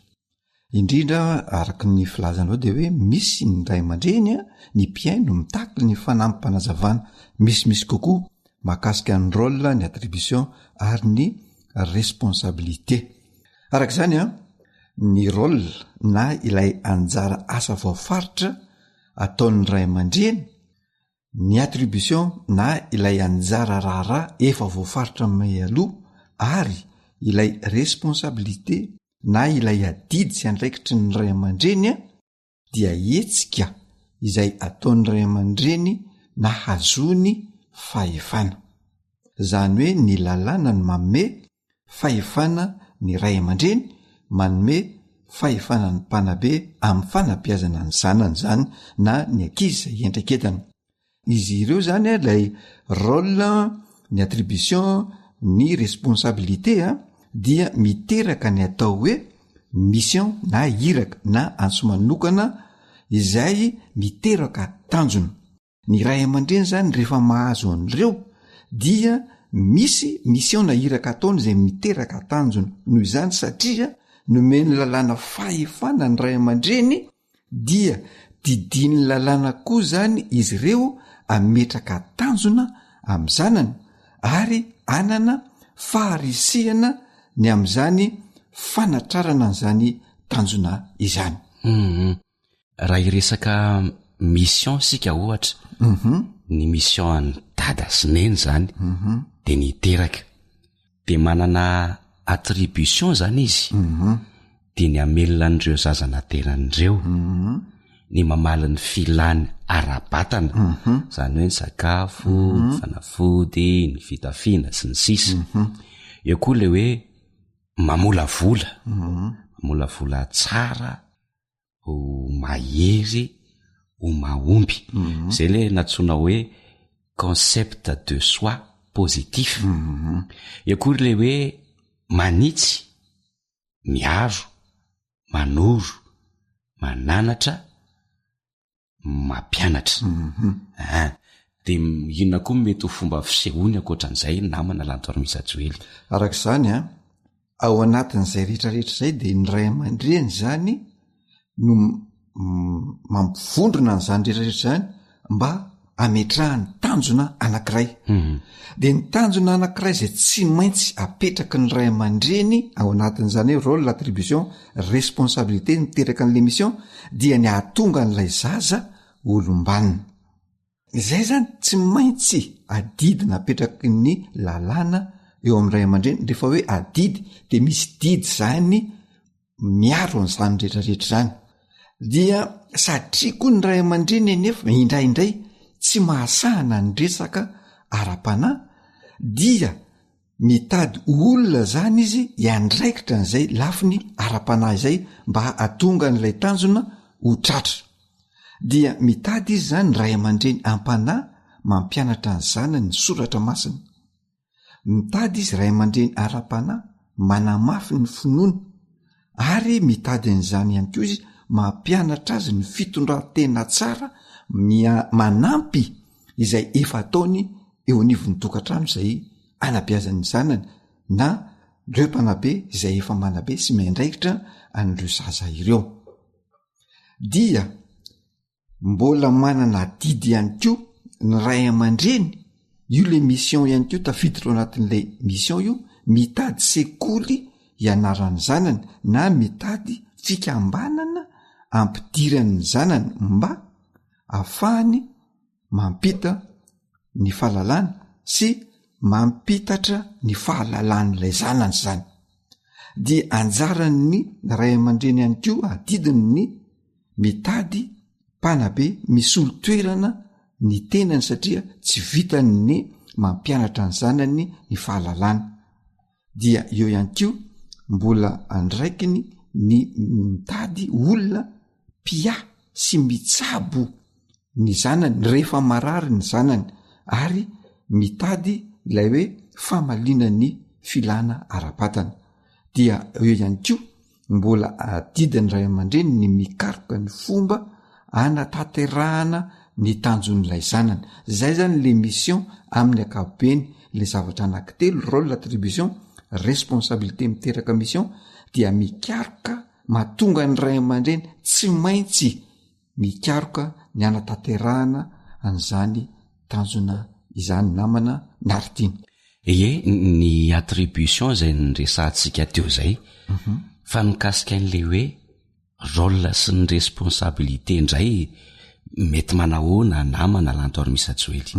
Indrindra araka ny filazanao dia hoe misy ny ray aman-dreny a, ny mpihaino mitaky ny fanampim-panazavana misimisy kokoa mahakasika ny rôle, ny attribution ary ny responsabilité. Araka izany a, ny rôle na ilay anjara asa voafaritra ataon'ny ray aman-dreny, ny attribution na ilay anjara raharaha efa voafaritra mialoha ary ilay responsabilité na ilay adidy sy andraikitry ny ray aman-dreny dia hetsika izay ataon'ny ray aman-dreny nahazoany fahefana. Izany hoe ny lalàna no manome fahefana ny ray aman-dreny, manome fahefana ny mpanabe amin'ny fanabeazana ny zanany izany na ny ankizy izay iandraiketany. Izy ireo zany a lay rôle, ny attribution, ny responsabilité a dia miteraka ny atao hoe mission na iraka na antso manokana izay miteraka tanjona. Ny ray aman-dreny zany rehefa mahazo an'ireo dia misy mission na iraka ataony izay miteraka tanjona. Noho izany satria nomen'ny lalàna fahefana ny ray aman-dreny dia didian'ny lalàna koa zany izy ireo ametraka tanjona amin'ny zanany ary anana faharisihana ny amin'izany fanatrarana an'izany tanjona izany. Hum raha hiresaka mission isika ohatra, ny mission an'i dada sy neny zany de ny hiteraka. De manana attribution zany izy, de ny hamelona an'ireo zaza naterany ireo, ny mamaly ny filany ara-batana, zany hoe ny sakafo, ny fanafody, ny fitafiana sy ny sisa. Eo koa le hoe mamolavola, mamolavola tsara ho mahery, ho mahomby. Zay le nantsoina hoe concept de soi positif. Eo koa le hoe manitsy, miaro, manoro, mananatra, mampianatra. An! De inona koa mety ho fomba fisehoany ankoatran'izay namana Lanto Armisa Joely? Araka izany an, ao anatin'izay rehetrarehetra izay de ny ray aman-dreny zany no mampivondrona an'izany rehetrarehetra zany mba ametrahany tanjona anankiray. De ny tanjona anankiray zay tsy maintsy apetraky ny ray aman-dreny ao anatin'izany hoe rôle, attribution, responsabilité miteraka an'le mission dia ny ahatonga an'ilay zaza olom-banona. Izay zany tsy maintsy adidy napetraky ny lalàna eo amin'ny ray aman-dreny, rehefa hoe adidy de misy didy zany miaro an'izany rehetrarehetra zany, dia satria koa ny ray aman-dreny anefa indraindray tsy mahasahana ny resaka ara-panahy. Dia mitady olona zany izy hiandraikitra an'izay lafiny ara-panahy izay mba hahatonga an'ilay tanjona ho tratra. Dia mitady izy zany ray aman-dreny am-panahy mampianatra ny zanany ny soratra masina. Mitady izy ray aman-dreny ara-panahy manamafy ny finoany ary mitady an'izany ihany koa izy mampianatra azy ny fitondran-tena tsara mia-manampy izay efa ataony eo anivon'ny tokantrano izay anabeazany ny zanany na ireo mpanabe izay efa manabe sy miandraikitra an'ireo zaza ireo. Dia Mbola manana adidy ihany koa ny ray aman-dreny, io le mission ihany koa tafiditra ao anatin'ilay mission io, mitady sekoly hianaran'ny zanany na mitady fikambanana ampidirany ny zanany mba ahafahany mampita ny fahalalana sy mampitatra ny fahalalan'ilay zanany zany. Dia anjaran'ny ray aman-dreny ihany koa adidiny ny mitady mpanabe misolo toerana ny tenany satria tsy vitany ny mampianatra ny zanany ny fahalalana. Dia eo ihany koa mbola andraikiny ny mitady olona mpiahy sy mitsabo ny zanany rehefa marary ny zanany ary mitady ilay hoe famaliana ny filana ara-batana. Dia eo ihany koa mbola adidin'ny ray aman-dreny ny mikaroka ny fomba anatanterahana ny tanjon'ilay zanany. Zay zany le mission amin'ny ankapobeny, le zavatra anankitelo, rôle, attribution, responsabilité miteraka mission dia mikaroka mahatonga ny ray aman-dreny tsy maintsy mikaroka ny hanatanterahana an'izany tanjona izany namana Naritina. Ie, ny attribution izay niresahantsika teo izay, fa ny mikasika an'ilay hoe rôle sy ny responsabilité indray mety manahoana namana Lanto Armisa Joely?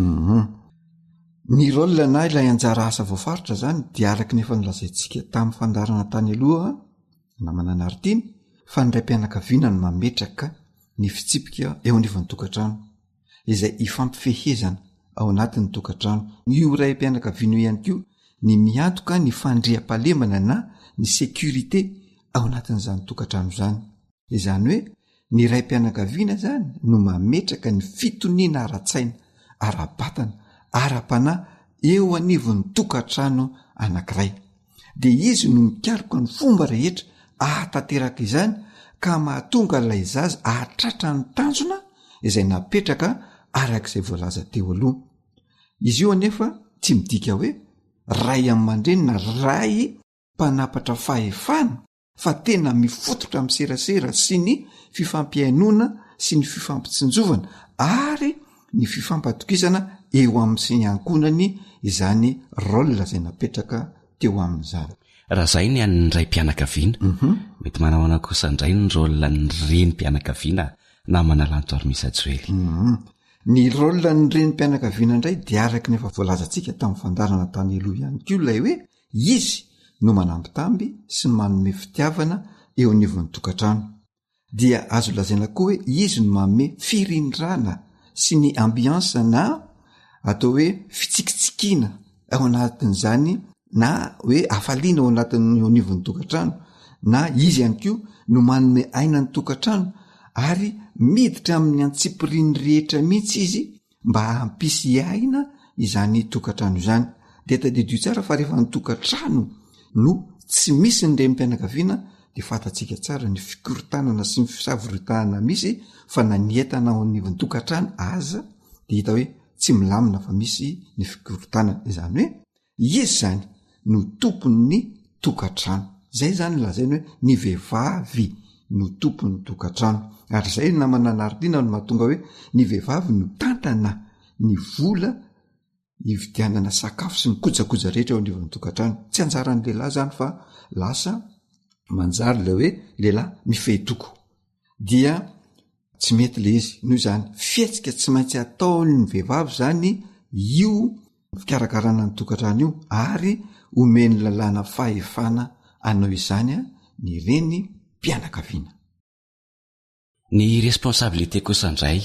Ny rôle na ilay anjara asa voafaritra izany dia araka ny efa nolazaintsika tamin'ny fandaharana tany aloha, namana Naritina, fa ny raim-pianakaviana no mametraka ny fitsipika eo anivon'ny tokantrano, izay ifampifehezana ao anatin'ny tokantrano. Io raim-pianakaviana io ihany koa ny miantoka ny fandriampahalemana na ny sécurité ao anatin'izany tokantrano izany. Izany hoe ny raim-pianakaviana izany no mametraka ny fitoniana ara-tsaina, ara-batana, ara-panahy eo anivon'ny tokantrano anankiray. dia izy no mikaroka ny fomba rehetra ahatanteraka izany ka mahatonga ilay zaza ahatratra ny tanjona izay napetraka araka izay voalaza teo aloha. Izy io anefa tsy midika hoe ray aman-dreny na ray mpanapatra fahefana fa tena mifototra amin'ny serasera sy ny fifampihainoana sy ny fifampitsinjovana ary ny fifampatokisana eo amin'ny sy ny ankohonany izany rôle izay napetraka teo aminy izany. Raha izay ny an'ny raim-pianakaviana, mety manahoana kosa indray ny rôle an'ny renim-pianakaviana namana Lanto Armisa Joely? Ny rôle an'ny renim-pianakaviana indray dia araka ny efa voalazantsika tamin'ny fandaharana tany aloha ihany koa ilay hoe Izy no manambitamby sy manome fitiavana eo anivon'ny tokantrano. Dia azo lazaina koa hoe izy no manome firindrana sy ny ambiance na atao hoe fitsikitsikiana ao anatin'izany na hoe hafaliana ao anatin'ny eo anivon'ny tokantrano na izy ihany koa no manome aina ny tokantrano ary miditra amin'ny antsipiriany rehetra mihitsy izy mba hampisy aina izany tokantrano izany. De tadidio tsara fa rehefa ny tokantrano no tsy misy ny renim-pianakaviana de fantatsika tsara ny fikorontanana sy ny fisavoritahana misy fa na ny entana ao anivon'ny tokantrano aza de hita hoe tsy milamina fa misy ny fikorontanana. Izany hoe Izy izany no tompon'ny tokantrano. Izay izany no lazainy hoe ny vehivavy no tompon'ny tokantrano. Ary izay namana Naritina no mahatonga hoe ny vehivavy no tantana ny vola hividianana sakafo sy ny kojakoja rehetra eo anivon'ny tokantrano. Tsy anjaran'ny lehilahy izany fa lasa manjary ilay hoe lehilahy mifehy toko. Dia tsy mety ilay izy. Noho izany fihetsika tsy maintsy ataon'ny vehivavy izany io fikarakarana ny tokantrano io ary omen'ny lalàna fahefana hanao izany ny renim-pianakaviana. Ny responsabilité kosa indray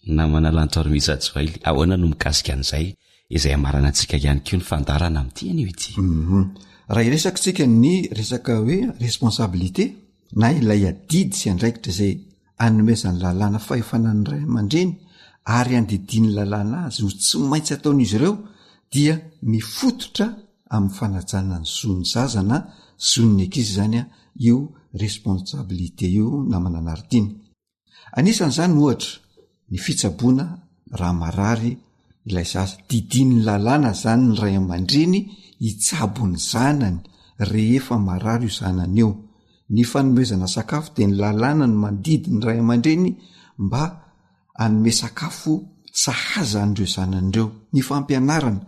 namana Lanto Armiza Joely, ahoana no mikasika an'izay? Izay hamaranantsika ihany koa ny fandaharana amin'ity anio ity. Raha hiresaka isika ny resaka hoe responsabilité na ilay adidy sy andraikitra izay anomezan'ny lalàna fahefana ny ray aman-dreny ary andidian'ny lalàna azy ho tsy maintsy ataon'izy ireo dia mifototra amin'ny fanajana ny zon'ny zaza na zon'ny ankizy izany io responsabilité io namana Naritina. Anisan'izany ohatra ny fitsaboana raha marary ilay zaza. Didian'ny lalàna izany ny ray aman-dreny hitsabo ny zanany rehefa marary io zanany io. Ny fanomezana sakafo dia ny lalàna no mandidy ny ray aman-dreny mba hanome sakafo sahaza an'ireo zanany ireo. Ny fampianarana.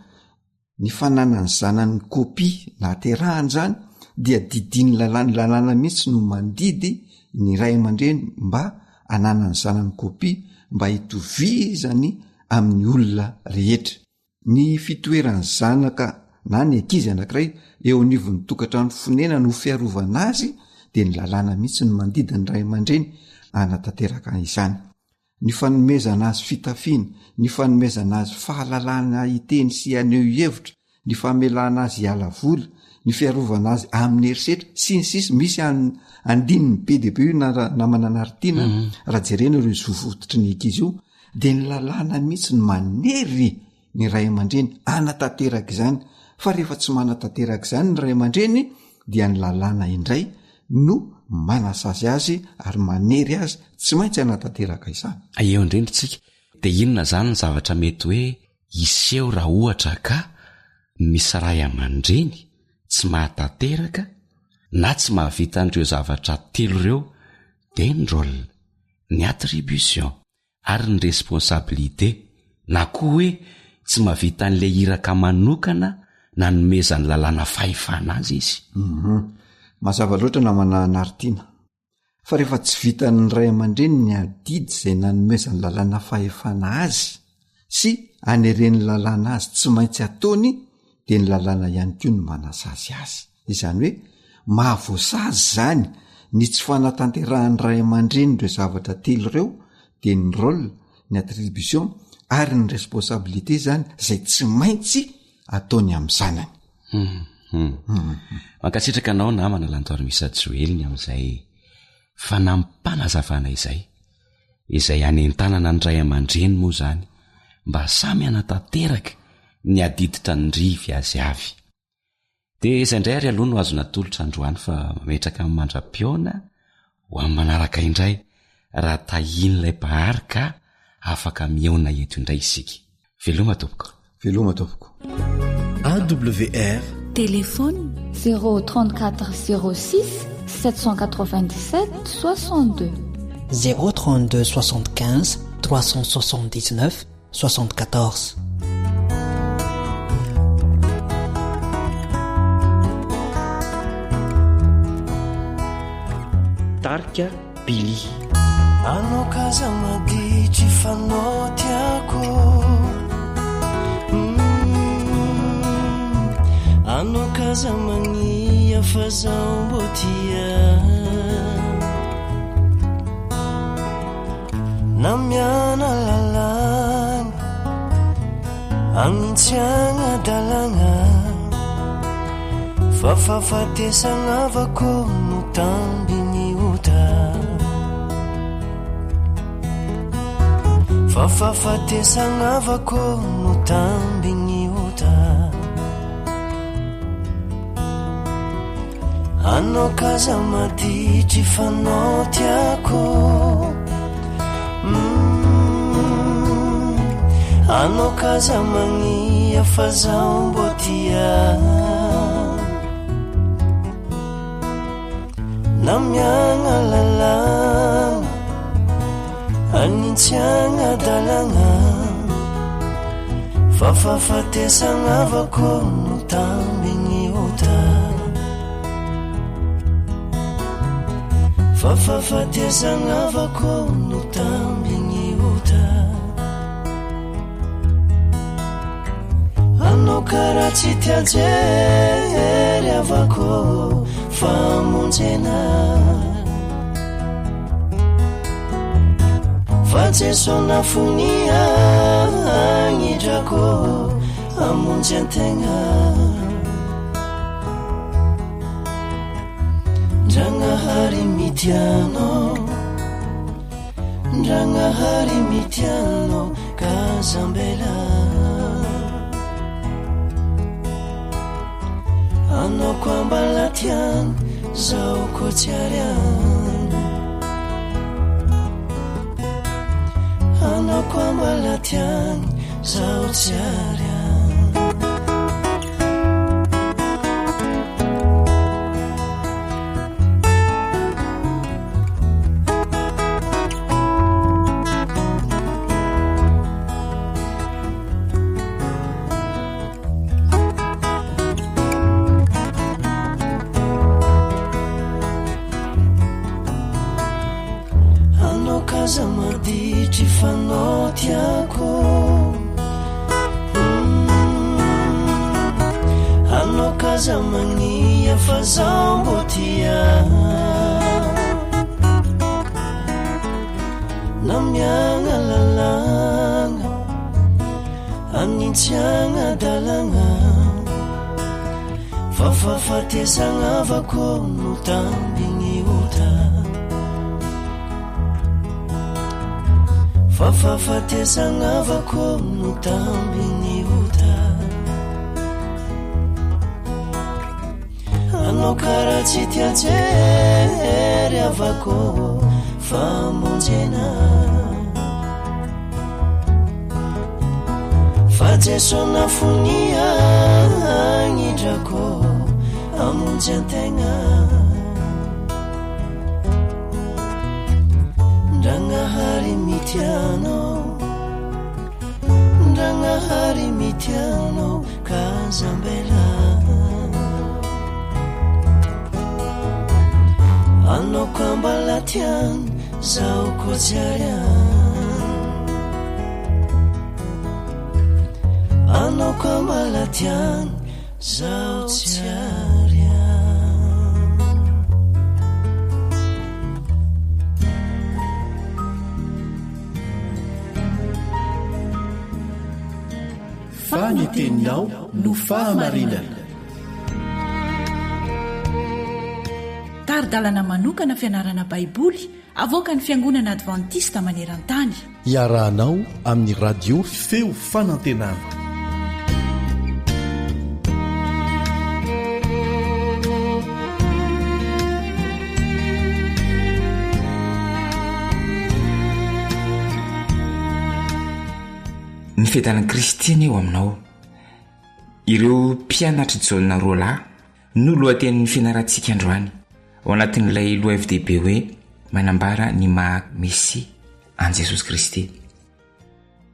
Ny fananan'ny zanany kopia nahaterahany izany dia didian'ny lalàna, ny lalàna mihitsy no mandidy ny ray aman-dreny mba hananan'ny zanany kopia mba hitovizany amin'ny olona rehetra. Ny fitoeran'ny zanaka na ny ankizy anankiray eo anivon'ny tokantrano fonenana ho fiarovana azy dia ny lalàna mihitsy no mandidy ny ray aman-dreny hanatanteraka izany. ny fanomezana azy fitafiana, ny fanomezana azy fahalalana hiteny sy haneho hevitra, ny famelana azy hiala vola, ny fiarovana azy amin'ny herisetra, sy ny sisa Misy andininy be dia be io na namana Naritiana raha jerena ireo zo fototry ny ankizy io dia ny lalàna mihitsy no manery ny ray aman-dreny hanatanteraka izany fa rehefa tsy manatanteraka izany ny ray aman-dreny dia ny lalàna indray no manasazy azy ary manery azy tsy maintsy hanatanteraka izany. Eo indrindra tsika de inona zany ny zavatra mety hoe hiseho raha ohatra ka misy ray aman-dreny tsy mahatanteraka na tsy mahavita an'ireo zavatra telo ireo de ny rôle, ny attribution ary ny responsabilité na koa hoe tsy mahavita an'ilay iraka manokana nanomezan'ny lalàna fahefana azy izy. Hum. Mazava loatra namana Naritiana fa rehefa tsy vitan'ny ray aman-dreny ny adidy izay nanomezan'ny lalàna fahefana azy sy aneren'ny lalàna azy tsy maintsy ataony dia ny lalàna ihany koa no manasazy azy. Izany hoe mahavoasazy izany ny tsy fanatanterahan'ny ray aman-dreny ireo zavatra telo ireo dia ny rôle, ny attribution ary ny responsabilité izany izay tsy maintsy ataony amin'ny zanany. Mankasitraka anao namana Lantoarimisa Joely ny amin'izay fanampanazavanay izay. Izay hanentanana ny ray aman-dreny moa izany mba samy hanatanteraka ny adidy tandrify azy avy. Dia izay indray ary aloha no azo natolotra androany fa mametraka amin'ny mandra-pihaona ho amin'ny manaraka indray raha tahian'ilay Mpahary ka afaka mihaona eto indray isika. Veloma tompoko. Veloma tompoko. AWR. Téléphone 034 06 797 62. 032 75 379 74. Tarika Billy. Anao kaza maditry fanao tiako mm. Anao kaza mania fa zaho mbô tia Namiana lalàna Agnintsiagna dalàgna Fa fahafatesagna avako no tambin'ny ota Fa fahafatesagna avako no tambin'ny ota Anao k'aza maditry f'anao tiako mm, Anao k'aza magnia fa zaho mbô tia Namiagna lalàgna Anintsiagna dalàgna Fa fahafatesagna avako no tambin'ny ota Fa fahafatesagna avako no tambin'ny ota Anao karaha tsy tia jery avako famonjena Fa Jeso nafonia agnidrako. Hamonjy an-tegna Ndragnahary mitia anao Ndragnahary mitia anao ka aza ambela Anao koa mbala tiany zaho koa tsy ary any Anao koa mbala tiany zaho tsy ary any Anao k'aza maditry fanao tiako Anao k'aza mania fa zaho mbô tia Na miagna lalagna Anintsiagna dalagna Fa fahafatesagna avako no tambigny ota Fa fahafatesagna avako no tambigny ota Anao karaha tsy tia jery avako famonjena Fa Jeso nafonia agnidrako hamonjy antegna Ndragnahary mitia anao Ndragnahary mitia anao ka aza ambela Anao ka mbala tiany Zaho koa tsy ary an Anao koa mbala tiany Zaho tsy ary an Fa ny teninao no fahamarinana. Tari-dalana manokana fianarana Baiboly avoakan'ny Fiangonana Advantista maneran-tany. Iarahanao amin'ny Radio Feo Fanantenana. Ny fiadanan'i Kristy anie ho aminao. Ireo mpianatr'i Jaona roalahy no lohatenin'ny fianarantsika androany, ao anatin'ilay lohahevi-dehibe hoe Manambara ny maha Mesia an'i Jesosy Kristy.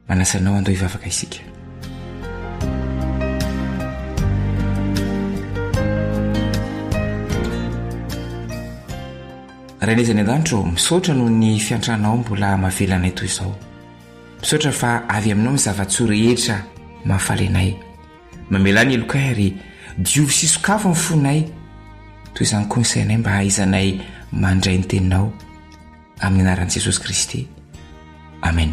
Manasa anao handao hivavaka isika. Rainay izay any an-danitra ô, misaotra noho ny fiantranao mbola mamela anay toy izao. Misaotra fa avy aminao ny zava-tsoa rehetra mahafaly anay. Mamelà ny helokay ary diovy sy sokafy ny fonay. Toy izany koa ny sainay mba hahaizanay mandray ny teninao. Amin'ny anaran'i Jesosy Kristy. Amen.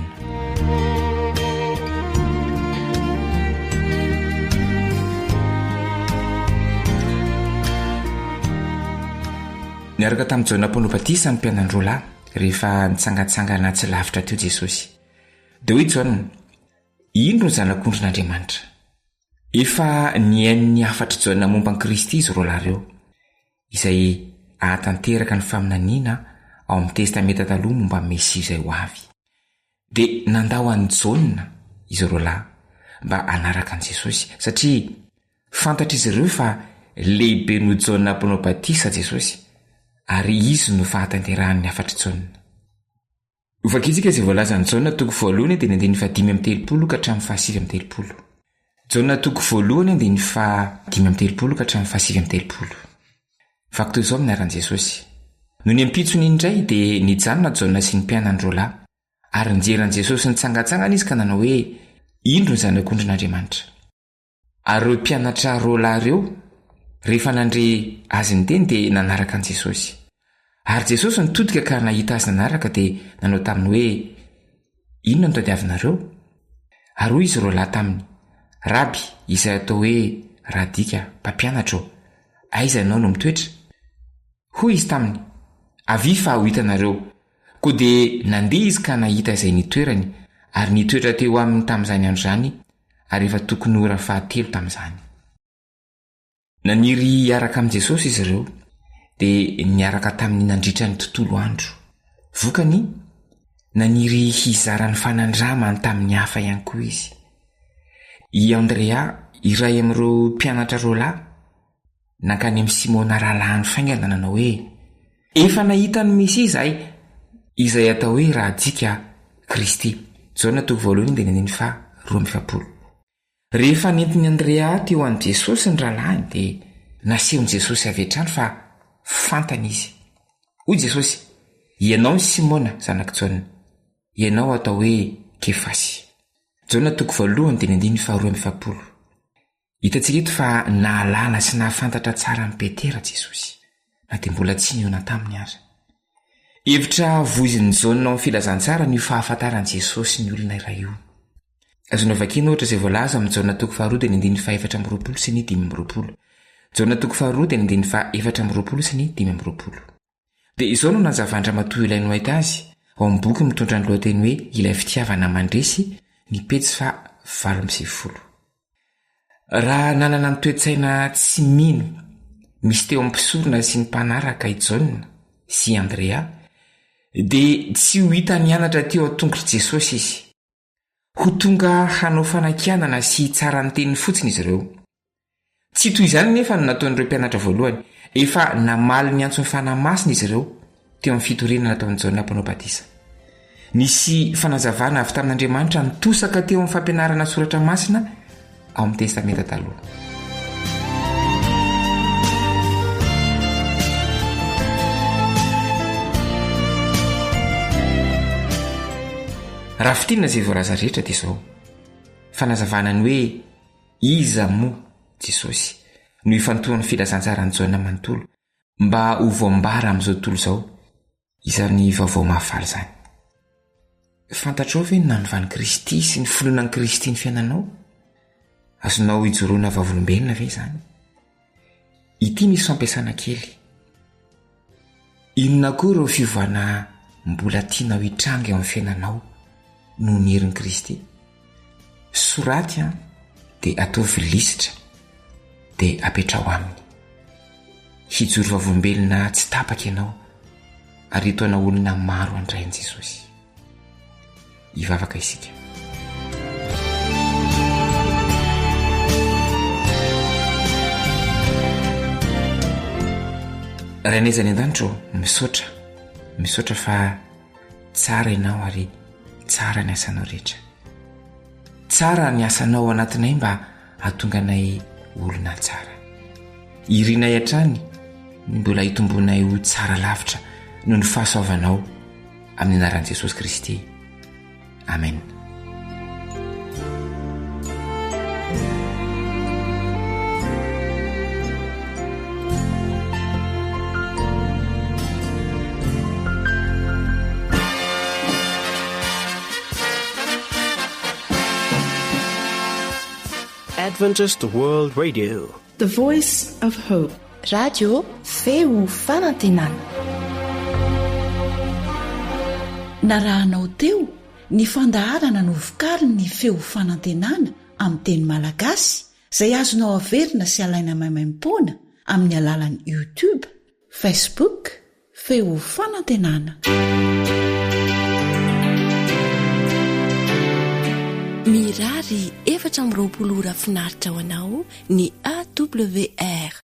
Niaraka tamin'i Jaona Mpanao Batisa ny mpianany roa lahy rehefa nitsangantsangana tsy lavitra teo Jesosy. Dia hoy Jaona, Indro ny Zanak'ondrin'Andriamanitra. Efa nihaino ny hafatr'i Jaona momba an'i Kristy izy roalahy ireo, izay hahatanteraka ny faminaniana ao amin'ny Testamenta Taloha momba ny Mesia izay ho avy. Dia nandao an'i Jaona izy roalahy mba hanaraka an'i Jesosy, satria fantatr'izy ireo fa lehibe noho Jaona Mpanao Batisa Jesosy, ary izy no fahatanterahan'ny hafatr'i Jaona. Hovakintsika izay voalazan'i Jaona toko voalohany andininy andininy fahadimy amby 30 ka hatramin'ny fahasivy amby 30. Jaona toko voalohany andininy fahadimy amby 30 ka hatramin'ny fahasivy amby 30. Vaky toy izao amin'ny anaran'i Jesosy. Nony ampitsony indray dia nijanona Jaona sy ny mpianany roalahy, ary nijery an'i Jesosy nitsangantsangana izy ka nanao hoe, Indro ny Zanak'ondrin'Andriamanitra. Ary ireo mpianatra roalahy ireo, rehefa nandre Azy niteny, dia nanaraka an'i Jesosy. Ary Jesosy nitodika ka nahita azy nanaraka, dia nanao taminy hoe, Inona no tadiavinareo? Ary hoy izy roalahy taminy, Raby, izay atao hoe Radika, Mpampianatra ô, aiza ianao no mitoetra? Hoy izy taminy, Avia fa ho hitanareo. Koa dia nandeha izy ka nahita izay nitoerany, ary nitoetra teo aminy tamin'izany andro izany, ary efa tokony ho ora fahatelo tamin'izany. Naniry hiaraka amin'i Jesosy izy ireo, dia niaraka taminy nandritra ny tontolo andro. Vokany, naniry hizara ny fanandramany tamin'ny hafa ihany koa izy. I Andrea, iray amin'ireo mpianatra roalahy, nankany amin'i Simona rahalahiny faingana nanao hoe, Efa nahita ny Mesia izahay, izay atao hoe Rajika, Kristy. Jaona toko voalohany andininy andininy faha 42. Rehefa nentin'i Andrea teo amin'i Jesosy ny rahalahiny dia nasehon'i Jesosy avy hatrany fa fantany izy. Hoy Jesosy, Ianao ny Simona, zanak'i Jaona. Ianao atao hoe Kefasy. Jaona toko voalohany dimy andininy faharoa 42. Hitantsika eto fa nahalala sy nahafantatra tsara an'i Petera Jesosy, na dia mbola tsy nihaona taminy aza. Hevitra voizin'i Jaona ao amin'ny Filazantsarany io fahafantaran'i Jesosy ny olona iray io. Azonao vakiana ohatra izay voalaza ao amin'ny Jaona toko faharoa dia ny andininy faha-24 sy ny 25. Jaona toko faharoa dia ny andininy faha-24 sy ny 25. Dia izao no nazavan-dRamatoa Elaine White azy, ao amin'ny boky mitondra ny lohateny hoe Ilay Fitiavana Mandresy, ny pejy faha 98. Raha nanana ny toe-tsaina tsy mino misy teo amin'ny mpisorona sy ny mpanaraka i Jaona sy i Andrea, dia tsy ho hita nianatra teo an-tongotr'i Jesosy izy. Ho tonga hanao fanakianana sy hitsara ny teniny fotsiny izy ireo. Tsy toy izany anefa no nataon'ireo mpianatra voalohany. Efa namaly ny antson'ny Fanahy Masina izy ireo teo amin'ny fitoriana nataon'i Jaona Mpanao Batisa. Nisy fanazavana avy tamin'Andriamanitra nitosaka teo amin'ny fampianarana soratra masina ao amin'ny Testamenta Taloha. Raha fintinina izay voalaza rehetra dia izao, fanazavana ny hoe iza moa Jesosy no ifantohan'ny filazantsaran'i Jaona manontolo mba ho voambara amin'izao tontolo izao izany vaovao mahafaly izany. Fantatrao ve ny nanovan'i Kristy sy ny finoana an'i Kristy ny fiainanao? Azonao ijoroana vavolombelona ve izany? Ity misy fampiasana kely. Inona koa ireo fiovana mbola tianao hitranga eo amin'ny fiainanao noho ny herin'i Kristy? Soraty an, dia ataovy lisitra, dia apetraho aminy. Hijoro vavolombelona tsy tapaka ianao ary hitaona olona maro handray an'i Jesosy. Hivavaka isika. Rainay izay any an-danitra ô, misaotra, misaotra fa tsara ianao ary tsara ny asanao rehetra. Tsara ny asanao ao anatinay mba hahatonga anay olona tsara. Irinay hatrany ny mbola hitombonay ho tsara lavitra noho ny fahasoavanao amin'ny anaran'i Jesosy Kristy. Amen. Adventist World Radio. The Voice of Hope. Radio Feo Fanantenana. Narahanao teo ny fandaharana novokarin'ny Feo Fanantenana amin'ny teny malagasy izay azonao averina sy alaina maimaimpoana amin'ny alalan'ny YouTube, Facebook, Feo Fanantenana. Mirary 24 ora finaritra ho anao ny AWR.